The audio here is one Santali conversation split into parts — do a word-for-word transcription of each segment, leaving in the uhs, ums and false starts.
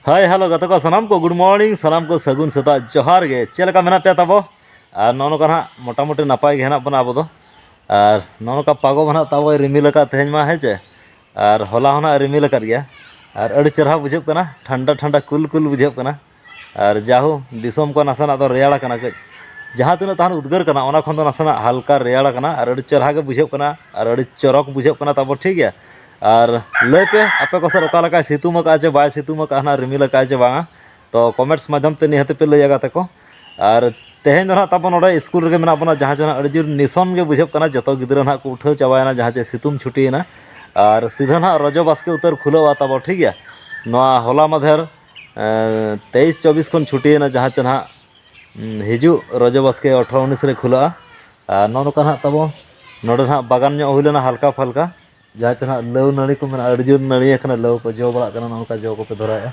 ᱦᱟᱭ, ᱦᱮᱞᱳ ᱜᱟᱛᱮ ᱠᱚ, ᱥᱟᱱᱟᱢ ᱠᱚ ᱜᱩᱰ ᱢᱚᱨᱱᱤᱝ, ᱥᱟᱱᱟᱢ ᱠᱚ ᱥᱟᱹᱜᱩᱱ ᱥᱮᱛᱟᱜ, ᱡᱚᱦᱟᱨ ᱜᱮ᱾ ᱪᱮᱫ ᱞᱮᱠᱟ ᱢᱮᱱᱟᱜ ᱯᱮᱭᱟ ᱛᱟᱵᱚ? ᱟᱨ ᱱᱚᱜᱼᱚ ᱱᱚᱝᱠᱟ ᱱᱟᱦᱟᱜ ᱢᱚᱴᱟᱢᱩᱴᱤ ᱱᱟᱯᱟᱭ ᱜᱮ ᱦᱮᱱᱟᱜ ᱵᱚᱱᱟ ᱟᱵᱚ ᱫᱚ᱾ ᱟᱨ ᱱᱚᱜᱼᱚ ᱱᱚᱝᱠᱟ ᱯᱟᱜᱚ ᱢᱟ ᱱᱟᱦᱟᱜ ᱛᱟᱵᱚᱭ ᱨᱤᱢᱤᱞ ᱟᱠᱟᱫ ᱛᱮᱦᱮᱧ ᱢᱟ, ᱦᱮᱸ ᱪᱮ? ᱟᱨ ᱦᱚᱞᱟ ᱦᱚᱸ ᱱᱟᱦᱟᱜ ᱨᱤᱢᱤᱞ ᱟᱠᱟᱫ ᱜᱮᱭᱟ᱾ ᱟᱨ ᱟᱹᱰᱤ ᱪᱮᱨᱦᱟ ᱵᱩᱡᱷᱟᱹᱜ ᱠᱟᱱᱟ, ᱴᱷᱟᱱᱰᱟ ᱴᱷᱟᱱᱰᱟ ᱠᱩᱞ ᱠᱩᱞ ᱵᱩᱡᱷᱟᱹᱜ ᱠᱟᱱᱟ᱾ ᱟᱨ ᱡᱟᱦᱳ, ᱫᱤᱥᱚᱢ ᱠᱚ ᱱᱟᱥᱮᱱᱟᱜ ᱫᱚ ᱨᱮᱭᱟᱲ ᱟᱠᱟᱱᱟ ᱠᱟᱹᱡ᱾ ᱡᱟᱦᱟᱸ ᱛᱤᱱᱟᱹᱜ ᱛᱟᱦᱮᱱ ᱩᱫᱽᱜᱟᱹᱨ ᱠᱟᱱᱟ, ᱚᱱᱟ ᱠᱷᱚᱱ ᱫᱚ ᱱᱟᱥᱮᱱᱟᱜ ᱦᱟᱞᱠᱟ ᱨᱮᱭᱟᱲ ᱟᱠᱟᱱᱟ ᱟᱨ ᱟᱹᱰᱤ ᱪᱮᱨᱦᱟ ᱜᱮ ᱵᱩᱡᱷᱟᱹᱜ ᱠᱟᱱᱟ ᱟᱨ ᱟᱹᱰᱤ ᱪᱚᱨᱚᱠ ᱵᱩᱡᱷᱟᱹᱜ ᱠᱟᱱᱟ ᱛᱟᱵᱚ, ᱴᱷᱤᱠ ᱜᱮᱭᱟ? ᱟᱨ ᱞᱟᱹᱭ ᱯᱮ, ᱟᱯᱮ ᱠᱚ ᱥᱮᱫ ᱚᱠᱟ ᱞᱮᱠᱟᱭ ᱥᱤᱛᱩᱝ ᱟᱠᱟᱫᱼᱟ ᱪᱮ ᱵᱟᱭ ᱥᱤᱛᱩᱝ ᱟᱠᱟᱫᱼᱟ, ᱱᱟᱦᱟᱜ ᱨᱤᱢᱤᱞ ᱟᱠᱟᱫᱼᱟ ᱪᱮ ᱵᱟᱝᱟ? ᱛᱚ ᱠᱚᱢᱮᱱᱴᱥ ᱢᱟᱫᱽᱫᱷᱚᱢ ᱛᱮ ᱱᱤᱦᱟᱹᱛ ᱯᱮ ᱞᱟᱹᱭᱟ ᱜᱟᱛᱮ ᱠᱚ᱾ ᱟᱨ ᱛᱮᱦᱮᱧ ᱫᱚ ᱱᱟᱦᱟᱜ ᱛᱟᱵᱚ ᱱᱚᱰᱮ ᱥᱠᱩᱞ ᱨᱮᱜᱮ ᱢᱮᱱᱟᱜ ᱵᱚᱱᱟ, ᱡᱟᱦᱟᱸ ᱪᱮ ᱱᱟᱦᱟᱜ ᱟᱹᱰᱤ ᱡᱳᱨ ᱱᱤᱥᱚᱱ ᱜᱮ ᱵᱩᱡᱷᱟᱹᱜ ᱠᱟᱱᱟ᱾ ᱡᱚᱛᱚ ᱜᱤᱫᱽᱨᱟᱹ ᱱᱟᱦᱟᱜ ᱠᱚ ᱩᱴᱷᱟᱹᱣ ᱪᱟᱵᱟᱭᱮᱱᱟ, ᱡᱟᱦᱟᱸ ᱪᱮ ᱥᱤᱛᱩᱝ ᱪᱷᱩᱴᱤᱭᱮᱱᱟ᱾ ᱟᱨ ᱥᱤᱫᱷᱟᱹ ᱱᱟᱦᱟᱜ ᱨᱚᱡᱚ ᱵᱟᱥᱠᱮ ᱩᱛᱟᱹᱨ ᱠᱷᱩᱞᱟᱹᱣᱟ ᱛᱟᱵᱚ, ᱴᱷᱤᱠ ᱜᱮᱭᱟ? ᱱᱚᱣᱟ ᱦᱚᱞᱟ ᱢᱟᱫᱷᱮᱨ ᱛᱮᱭᱤᱥ ᱪᱚᱵᱵᱤᱥ ᱠᱷᱚᱱ ᱪᱷᱩᱴᱤᱭᱮᱱᱟ, ᱡᱟᱦᱟᱸ ᱪᱮ ᱱᱟᱦᱟᱜ ᱦᱤᱡᱩᱜ ᱨᱚᱡᱚ ᱵᱟᱥᱠᱮ ᱟᱴᱷᱨᱚ ᱩᱱᱤᱥ ᱨᱮ ᱠᱷᱩᱞᱟᱹᱜᱼᱟ᱾ ᱟᱨ ᱱᱚᱜᱼᱚ ᱱᱚᱝᱠᱟ ᱱᱟᱦᱟᱜ ᱛᱟᱵᱚ ᱱᱚᱰᱮ ᱱᱟᱦᱟᱜ ᱵᱟᱜᱟᱱ ᱧᱚᱜ ᱦᱩᱭ ᱞᱮᱱᱟ ᱦᱟᱞᱠᱟ ᱯᱷᱟᱞᱠᱟ, ᱡᱟᱦᱟᱸ ᱪᱮ ᱱᱟᱦᱟᱜ ᱞᱟᱹᱣ ᱱᱟᱹᱲᱤ ᱠᱚ ᱢᱮᱱᱟᱜᱼᱟ, ᱟᱹᱰᱤ ᱡᱳᱨ ᱱᱟᱹᱲᱤ ᱟᱠᱟᱱᱟ, ᱞᱟᱹᱣ ᱠᱚ ᱡᱚ ᱵᱟᱲᱟᱜ ᱠᱟᱱᱟ, ᱱᱚᱜᱼᱚ ᱱᱚᱝᱠᱟ ᱡᱚ ᱠᱚᱯᱮ ᱫᱷᱚᱨᱟᱭᱮᱫᱼᱟ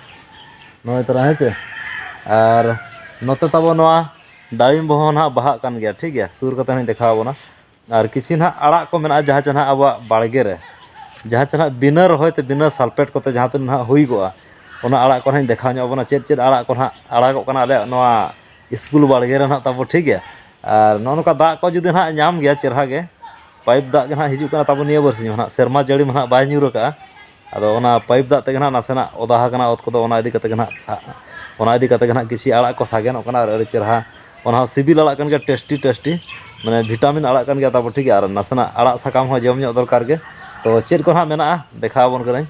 ᱱᱚᱜᱼᱚᱭ ᱛᱚᱨᱟ, ᱦᱮᱸ ᱪᱮ? ᱟᱨ ᱱᱚᱛᱮ ᱛᱟᱵᱚ ᱱᱚᱣᱟ ᱰᱟᱲᱤᱢᱵᱚ ᱦᱚᱸ ᱱᱟᱦᱟᱜ ᱵᱟᱦᱟᱜ ᱠᱟᱱ ᱜᱮᱭᱟ, ᱴᱷᱤᱠ ᱜᱮᱭᱟ, ᱥᱩᱨ ᱠᱟᱛᱮ ᱦᱚᱸᱧ ᱫᱮᱠᱷᱟᱣ ᱟᱵᱚᱱᱟ᱾ ᱟᱨ ᱠᱤᱪᱷᱩ ᱱᱟᱦᱟᱜ ᱟᱲᱟᱜ ᱠᱚ ᱢᱮᱱᱟᱜᱼᱟ, ᱡᱟᱦᱟᱸ ᱪᱮ ᱱᱟᱦᱟᱜ ᱟᱵᱚᱣᱟᱜ ᱵᱟᱲᱜᱮ ᱨᱮ, ᱡᱟᱦᱟᱸ ᱪᱮ ᱱᱟᱦᱟᱜ ᱵᱤᱱᱟᱹ ᱨᱚᱦᱚᱭ ᱛᱮ, ᱵᱤᱱᱟᱹ ᱥᱟᱞᱯᱮᱴ ᱠᱚᱛᱮ ᱡᱟᱦᱟᱸ ᱛᱤᱱᱟᱹᱜ ᱱᱟᱦᱟᱜ ᱦᱩᱭ ᱠᱚᱜᱼᱟ, ᱚᱱᱟ ᱟᱲᱟᱜ ᱠᱚ ᱱᱟᱦᱟᱜ ᱤᱧ ᱫᱮᱠᱷᱟᱣ ᱧᱚᱜ ᱟᱵᱚᱱᱟ, ᱪᱮᱫ ᱪᱮᱫ ᱟᱲᱟᱜ ᱠᱚ ᱱᱟᱦᱟᱜ ᱟᱲᱟᱜᱚᱜ ᱠᱟᱱᱟ ᱟᱞᱮᱭᱟᱜ ᱱᱚᱣᱟ ᱥᱠᱩᱞ ᱵᱟᱲᱜᱮ ᱨᱮ ᱱᱟᱦᱟᱜ ᱛᱟᱵᱚ, ᱴᱷᱤᱠ ᱜᱮᱭᱟ᱾ ᱟᱨ ᱱᱚᱜᱼᱚ ᱱᱚᱝᱠᱟ ᱫᱟᱜ ᱠᱚ ᱡᱩᱫᱤ ᱱᱟᱦᱟᱜ ᱧᱟᱢ ᱜᱮᱭᱟ ᱪᱮᱨᱦᱟ ᱜᱮ, ᱯᱟᱭᱤᱯ ᱫᱟᱜ ᱜᱮ ᱱᱟᱦᱟᱜ ᱦᱤᱡᱩᱜ ᱠᱟᱱᱟ ᱛᱟᱵᱚ ᱱᱤᱭᱟᱹ ᱵᱟᱨᱥᱤᱧ ᱦᱚᱸ ᱱᱟᱦᱟᱜ, ᱥᱮᱨᱢᱟ ᱡᱟᱹᱲᱤ ᱢᱟ ᱱᱟᱦᱟᱜ ᱵᱟᱭ ᱧᱩᱨ ᱟᱠᱟᱜᱼᱟ᱾ ᱟᱫᱚ ᱚᱱᱟ ᱯᱟᱭᱤᱯ ᱫᱟᱜ ᱛᱮᱜᱮ ᱱᱟᱦᱟᱜ ᱱᱟᱥᱮᱱᱟᱜ ᱚᱫᱟ ᱟᱠᱟᱱᱟ ᱚᱛ ᱠᱚᱫᱚ, ᱚᱱᱟ ᱤᱫᱤ ᱠᱟᱛᱮ ᱜᱮ ᱱᱟᱦᱟᱜ ᱥᱟ-, ᱚᱱᱟ ᱤᱫᱤ ᱠᱟᱛᱮ ᱜᱮ ᱱᱟᱦᱟᱜ ᱠᱤᱪᱷᱤ ᱟᱲᱟᱜ ᱠᱚ ᱥᱟᱜᱮᱱᱚᱜ ᱠᱟᱱᱟ ᱟᱨ ᱟᱹᱰᱤ ᱪᱮᱨᱦᱟ, ᱚᱱᱟ ᱦᱚᱸ ᱥᱤᱵᱤᱞ ᱟᱲᱟᱜ ᱠᱟᱱ ᱜᱮᱭᱟ, ᱴᱮᱥᱴᱤ ᱴᱮᱥᱴᱤ, ᱢᱟᱱᱮ ᱵᱷᱤᱴᱟᱢᱤᱱ ᱟᱲᱟᱜ ᱠᱟᱱ ᱜᱮᱭᱟ ᱛᱟᱵᱚ, ᱴᱷᱤᱠ ᱜᱮᱭᱟ᱾ ᱟᱨ ᱱᱟᱥᱮᱱᱟᱜ ᱟᱲᱟᱜ ᱥᱟᱠᱟᱢ ᱦᱚᱸ ᱡᱚᱢ ᱧᱚᱜ ᱫᱚᱨᱠᱟᱨ ᱜᱮ᱾ ᱛᱚ ᱪᱮᱫ ᱠᱚ ᱱᱟᱦᱟᱜ ᱢᱮᱱᱟᱜᱼᱟ ᱫᱮᱠᱷᱟᱣ ᱟᱵᱚᱱ ᱠᱟᱹᱱᱟᱹᱧ᱾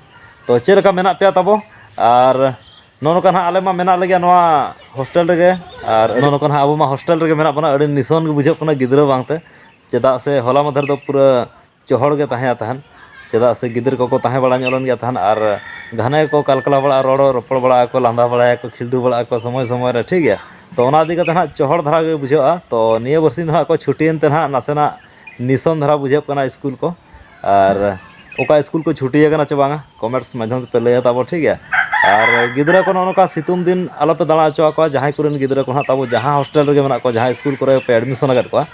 ᱛᱚ ᱪᱮᱫ ᱞᱮᱠᱟ ᱢᱮᱱᱟᱜ ᱯᱮᱭᱟ ᱛᱟᱵᱚ? ᱟᱨ ᱱᱚᱜᱼᱚ ᱱᱚᱝᱠᱟ ᱱᱟᱦᱟᱜ ᱟᱞᱮ ᱢᱟ ᱢᱮᱱᱟᱜ ᱞᱮᱜᱮᱭᱟ ᱱᱚᱣᱟ ᱦᱳᱥᱴᱮᱞ ᱨᱮᱜᱮ, ᱟᱨ ᱱᱚᱜᱼᱚ ᱱᱚᱝᱠᱟ ᱱᱟᱦᱟᱜ ᱟᱵᱚ ᱢᱟ ᱦᱳᱥᱴᱮᱞ ᱨᱮᱜᱮ ᱢᱮᱱᱟᱜ ᱵᱚᱱᱟ᱾ ᱟᱹᱰᱤ ᱱᱤᱥᱚᱱ ᱜᱮ ᱵᱩᱡᱷᱟᱹᱜ ᱠᱟᱱᱟ ᱜᱤᱫᱽᱨᱟᱹ ᱵᱟᱝᱛᱮ, ᱪᱮᱫᱟᱜ ᱥᱮ ᱦᱚᱞᱟ ᱢᱟᱫᱷᱮᱨ ᱫᱚ ᱯᱩᱨᱟᱹ ᱪᱚᱦᱚᱲ ᱜᱮ ᱛᱟᱦᱮᱸ ᱛᱟᱦᱮᱸᱫ, ᱪᱮᱫᱟᱜ ᱥᱮ ᱜᱤᱫᱽᱨᱟᱹ ᱠᱚᱠᱚ ᱛᱟᱦᱮᱸ ᱵᱟᱲᱟ ᱧᱚᱜ ᱞᱮᱱ ᱜᱮᱭᱟ ᱛᱟᱦᱮᱸᱫ, ᱟᱨ ᱜᱷᱟᱱᱮ ᱜᱮᱠᱚ ᱠᱟᱞᱠᱟᱞᱟ ᱵᱟᱲᱟᱜᱼᱟ, ᱨᱚᱲ ᱨᱚᱯᱚᱲ ᱵᱟᱲᱟᱜ ᱟᱠᱚ, ᱞᱟᱸᱫᱟ ᱵᱟᱲᱟᱭᱟᱠᱚ, ᱠᱷᱤᱞᱰᱩ ᱵᱟᱲᱟᱜ ᱟᱠᱚ ᱥᱚᱢᱚᱭ ᱥᱚᱢᱚᱭ ᱨᱮ, ᱴᱷᱤᱠ ᱜᱮᱭᱟ᱾ ᱛᱚ ᱚᱱᱟ ᱤᱫᱤ ᱠᱟᱛᱮ ᱱᱟᱦᱟᱜ ᱪᱚᱦᱚᱲ ᱫᱷᱟᱨᱟ ᱜᱮ ᱵᱩᱡᱷᱟᱹᱜᱼᱟ᱾ ᱛᱚ ᱱᱤᱭᱟᱹ ᱵᱟᱨᱥᱤᱧ ᱫᱚ ᱱᱟᱦᱟᱜ ᱠᱚ ᱪᱷᱩᱴᱤᱭᱮᱱ ᱛᱮ ᱱᱟᱦᱟᱜ ᱱᱟᱥᱮᱱᱟᱜ ᱱᱤᱥᱚᱱ ᱫᱷᱟᱨᱟ ᱵᱩᱡᱷᱟᱹᱜ ᱠᱟᱱᱟ ᱥᱠᱩᱞ ᱠᱚ᱾ ᱟᱨ ᱚᱠᱟ ᱥᱠᱩᱞ ᱠᱚ ᱪᱷᱩᱴᱤ ᱟᱠᱟᱱᱟ ᱪᱮ ᱵᱟᱝᱟ, ᱠᱚᱢᱮᱱᱴᱥ ᱢᱟᱫᱽᱫᱷᱚᱢ ᱛᱮᱯᱮ ᱞᱟᱹᱭᱟ ᱛᱟᱵᱚ, ᱴᱷᱤᱠ ᱜᱮᱭᱟ᱾ ᱟᱨ ᱜᱤᱫᱽᱨᱟᱹ ᱠᱚ ᱱᱚᱜᱼᱚ ᱱᱚᱝᱠᱟ ᱥᱤᱛᱩᱝ ᱫᱤᱱ ᱟᱞᱚᱯᱮ ᱫᱟᱬᱟ ᱦᱚᱪᱚ ᱟᱠᱚᱣᱟ, ᱡᱟᱦᱟᱸᱭ ᱠᱚᱨᱮᱱ ᱜᱤᱫᱽᱨᱟᱹ ᱠᱚ ᱱᱟᱦᱟᱜ ᱛᱟᱵᱚ ᱡᱟᱦᱟᱸ ᱦᱳᱥᱴᱮᱞ ᱨᱮᱜᱮ ᱢᱮᱱᱟᱜ ᱠᱚᱣᱟ, ᱡᱟᱦᱟᱸ ᱥᱠᱩᱞ ᱠᱚᱨᱮ ᱯᱮ ᱮᱰᱢᱤᱥᱚᱱ ᱟᱠᱟᱫ ᱠᱚᱣᱟ,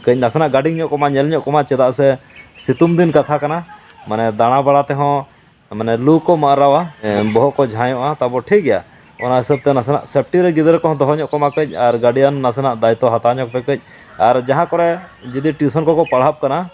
ᱠᱟᱹᱡ ᱱᱟᱥᱮᱱᱟᱜ ᱜᱟᱹᱰᱤ ᱧᱚᱜ ᱠᱚᱢᱟ, ᱧᱮᱞ ᱧᱚᱜ ᱠᱚᱢᱟ, ᱪᱮᱫᱟᱜ ᱥᱮ ᱥᱤᱛᱩᱝ ᱫᱤᱱ ᱠᱟᱛᱷᱟ ᱠᱟᱱᱟ, ᱢᱟᱱᱮ ᱫᱟᱬᱟ ᱵᱟᱲᱟ ᱛᱮᱦᱚᱸ ᱢᱟᱱᱮ ᱞᱩ ᱠᱚ ᱢᱟᱨᱟᱣᱟ, ᱮ, ᱵᱚᱦᱚᱜ ᱠᱚ ᱡᱷᱟᱸᱭᱚᱜᱼᱟ ᱛᱟᱵᱚ, ᱴᱷᱤᱠ ᱜᱮᱭᱟ᱾ ᱚᱱᱟ ᱦᱤᱥᱟᱹᱵ ᱛᱮ ᱱᱟᱥᱮᱱᱟᱜ ᱥᱮᱯᱴᱤ ᱨᱮ ᱜᱤᱫᱽᱨᱟᱹ ᱠᱚᱦᱚᱸ ᱫᱚᱦᱚ ᱧᱚᱜ ᱠᱚᱢᱟ ᱠᱟᱹᱡ, ᱟᱨ ᱜᱟᱨᱰᱤᱭᱟᱱ ᱱᱟᱥᱮᱱᱟᱜ ᱫᱟᱭᱤᱛᱛᱚ ᱦᱟᱛᱟᱣ ᱧᱚᱜ ᱯᱮ ᱠᱟᱹᱡ᱾ ᱟᱨ ᱡᱟᱦᱟᱸ ᱠᱚᱨᱮ ᱡᱩᱫᱤ ᱴᱤᱭᱩᱥᱚᱱ ᱠᱚᱠᱚ ᱯᱟᱲᱦᱟᱜ ᱠᱟᱱᱟ,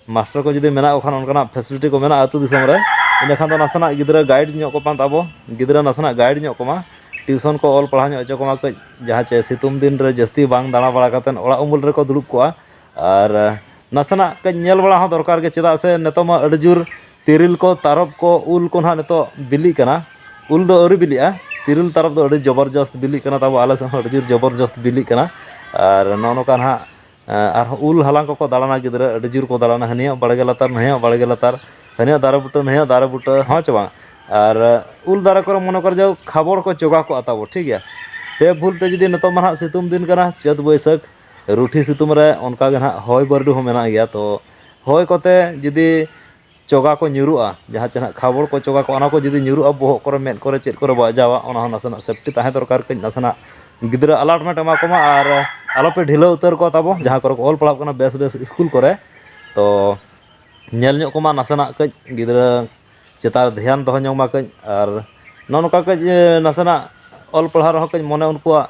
ᱢᱟᱥᱴᱟᱨ ᱠᱚ ᱡᱩᱫᱤ ᱢᱮᱱᱟᱜ ᱠᱚ ᱠᱷᱟᱱ, ᱚᱱᱠᱟᱱᱟᱜ ᱯᱷᱮᱥᱤᱞᱤᱴᱤ ᱠᱚ ᱢᱮᱱᱟᱜᱼᱟ ᱟᱹᱛᱩ ᱫᱤᱥᱚᱢ ᱨᱮ, ᱤᱱᱟᱹᱠᱷᱟᱱ ᱫᱚ ᱱᱟᱥᱮᱱᱟᱜ ᱜᱤᱫᱽᱨᱟᱹ ᱜᱟᱭᱤᱰ ᱧᱚᱜ ᱠᱚᱢᱟ ᱛᱟᱵᱚ, ᱜᱤᱫᱽᱨᱟᱹ ᱱᱟᱥᱮᱱᱟᱜ ᱜᱟᱭᱤᱰ ᱧᱚᱜ ᱠᱚᱢᱟ, ᱴᱤᱭᱩᱥᱚᱱ ᱠᱚ ᱚᱞ ᱯᱟᱲᱦᱟᱣ ᱧᱚᱜ ᱦᱚᱪᱚ ᱠᱚᱢᱟ ᱠᱟᱹᱡ, ᱡᱟᱦᱟᱸ ᱪᱮ ᱥᱤᱛᱩᱝ ᱫᱤᱱ ᱨᱮ ᱡᱟᱹᱥᱛᱤ ᱵᱟᱝ ᱫᱟᱬᱟ ᱵᱟᱲᱟ ᱠᱟᱛᱮᱫ ᱚᱲᱟᱜ ᱩᱢᱩᱞ ᱨᱮᱠᱚ ᱫᱩᱲᱩᱵ ᱠᱚᱜᱼᱟ᱾ ᱟᱨ ᱱᱟᱥᱮᱱᱟᱜ ᱠᱟᱹᱡ ᱧᱮᱞ ᱵᱟᱲᱟ ᱦᱚᱸ ᱫᱚᱨᱠᱟᱨ ᱜᱮ, ᱪᱮᱫᱟᱜ ᱥᱮ ᱱᱤᱛᱚᱜ ᱢᱟ ᱟᱹᱰᱤ ᱡᱳᱨ ᱛᱤᱨᱤᱞ ᱠᱚ, ᱛᱟᱨᱚᱵ ᱠᱚ, ᱩᱞ ᱠᱚ ᱱᱟᱦᱟᱜ ᱱᱤᱛᱚᱜ ᱵᱤᱞᱤᱜ ᱠᱟᱱᱟ᱾ ᱩᱞ ᱫᱚ ᱟᱹᱣᱨᱤ ᱵᱤᱞᱤᱜᱼᱟ, ᱛᱤᱨᱤᱞ ᱛᱟᱨᱚᱵ ᱫᱚ ᱟᱹᱰᱤ ᱡᱚᱵᱚᱨᱡᱚᱥᱛ ᱵᱤᱞᱤᱜ ᱠᱟᱱᱟ ᱛᱟᱵᱚ, ᱟᱞᱮ ᱥᱮᱫ ᱦᱚᱸ ᱟᱹᱰᱤ ᱡᱳᱨ ᱡᱚᱵᱚᱨᱡᱚᱥᱛ ᱵᱤᱞᱤᱜ ᱠᱟᱱᱟ᱾ ᱟᱨ ᱱᱚᱜᱼᱚ ᱱᱚᱝᱠᱟ ᱱᱟᱦᱟᱜ, ᱮᱸ, ᱟᱨᱦᱚᱸ ᱩᱞ ᱦᱟᱞᱟᱝ ᱠᱚᱠᱚ ᱫᱟᱬᱟᱱᱟ ᱜᱤᱫᱽᱨᱟᱹ, ᱟᱹᱰᱤ ᱡᱳᱨ ᱠᱚ ᱫᱟᱬᱟᱱᱟ, ᱦᱟᱹᱱᱤᱭᱟᱜ ᱵᱟᱲᱜᱮ ᱞᱟᱛᱟᱨ, ᱱᱟᱹᱭᱟᱜ ᱵᱟᱲᱜᱮ ᱞᱟᱛᱟᱨ, ᱦᱟᱹᱱᱤᱭᱟᱜ ᱫᱟᱨᱮ ᱵᱩᱴᱟᱹ, ᱱᱟᱹᱭᱟᱜ ᱫᱟᱨᱮ ᱵᱩᱴᱟᱹ, ᱦᱚᱸ ᱪᱮ ᱵᱟᱝ? ᱟᱨ, ᱮᱸ, ᱩᱞ ᱫᱟᱨᱮ ᱠᱚᱨᱮ ᱢᱚᱱᱮ ᱠᱚᱨ ᱡᱮ ᱠᱷᱟᱵᱚᱲ ᱠᱚ ᱪᱚᱜᱟ ᱠᱚᱜᱼᱟ ᱛᱟᱵᱚ, ᱴᱷᱤᱠ ᱜᱮᱭᱟ᱾ ᱥᱮ ᱵᱷᱩᱞ ᱛᱮ ᱡᱩᱫᱤ ᱱᱤᱛᱚᱜ ᱢᱟ ᱱᱟᱦᱟᱜ ᱥᱤᱛᱩᱝ ᱫᱤᱱ ᱠᱟᱱᱟ, ᱪᱟᱹᱛ ᱵᱟᱹᱭᱥᱟᱹᱠᱷ, ᱨᱩᱴᱷᱤ ᱥᱤᱛᱩᱝ ᱨᱮ ᱚᱱᱠᱟ ᱜᱮ ᱱᱟᱦᱟᱜ ᱦᱚᱭ ᱵᱟᱹᱨᱰᱩ ᱦᱚᱸ ᱢᱮᱱᱟᱜ ᱜᱮᱭᱟ᱾ ᱛᱚ ᱦᱚᱭ ᱠᱚᱛᱮ ᱡᱩᱫᱤ ᱪᱚᱜᱟ ᱠᱚ ᱧᱩᱨᱩᱜᱼᱟ, ᱡᱟᱦᱟᱸ ᱪᱮ ᱱᱟᱦᱟᱜ ᱠᱷᱟᱵᱚᱲ ᱠᱚ ᱪᱚᱜᱟ ᱠᱚ, ᱚᱱᱟ ᱠᱚ ᱡᱩᱫᱤ ᱧᱩᱨᱩᱜᱼᱟ ᱵᱚᱦᱚᱜ ᱠᱚᱨᱮ, ᱢᱮᱫ ᱠᱚᱨᱮ, ᱪᱮᱫ ᱠᱚᱨᱮ ᱵᱟᱡᱟᱣᱟ, ᱚᱱᱟ ᱦᱚᱸ ᱱᱟᱥᱮᱱᱟᱜ ᱥᱮᱯᱴᱤ ᱛᱟᱦᱮᱸ ᱫᱚᱨᱠᱟᱨ᱾ ᱠᱟᱹᱡ ᱱᱟᱥᱮᱱᱟᱜ ᱜᱤᱫᱽᱨᱟᱹ ᱟᱞᱟᱨᱴᱢᱮᱱᱴ ᱮᱢᱟ ᱠᱚᱢᱟ, ᱟᱨ ᱟᱞᱚᱯᱮ ᱰᱷᱤᱞᱟᱹᱣ ᱩᱛᱟᱹᱨ ᱠᱚᱣᱟ ᱛᱟᱵᱚ, ᱡᱟᱦᱟᱸ ᱠᱚᱨᱮ ᱠᱚ ᱚᱞ ᱯᱟᱲᱦᱟᱜ ᱠᱟᱱᱟ ᱵᱮᱥ ᱵᱮᱥ ᱥᱠᱩᱞ ᱠᱚᱨᱮ᱾ ᱛᱚ ᱧᱮᱞ ᱧᱚᱜ ᱠᱚᱢᱟ ᱱᱟᱥᱮᱱᱟᱜ ᱠᱟᱹᱡ ᱜᱤᱫᱽᱨᱟᱹ ᱪᱮᱛᱟᱱ ᱨᱮ ᱫᱷᱮᱭᱟᱱ ᱫᱚᱦᱚ ᱧᱚᱜ ᱢᱟ ᱠᱟᱹᱡ, ᱟᱨ ᱱᱚᱜᱼᱚ ᱱᱚᱝᱠᱟ ᱠᱟᱹᱡ, ᱮ, ᱱᱟᱥᱮᱱᱟᱜ ᱚᱞ ᱯᱟᱲᱦᱟᱣ ᱨᱮᱦᱚᱸ ᱠᱟᱹᱡ ᱢᱚᱱᱮ ᱩᱱᱠᱩᱣᱟᱜ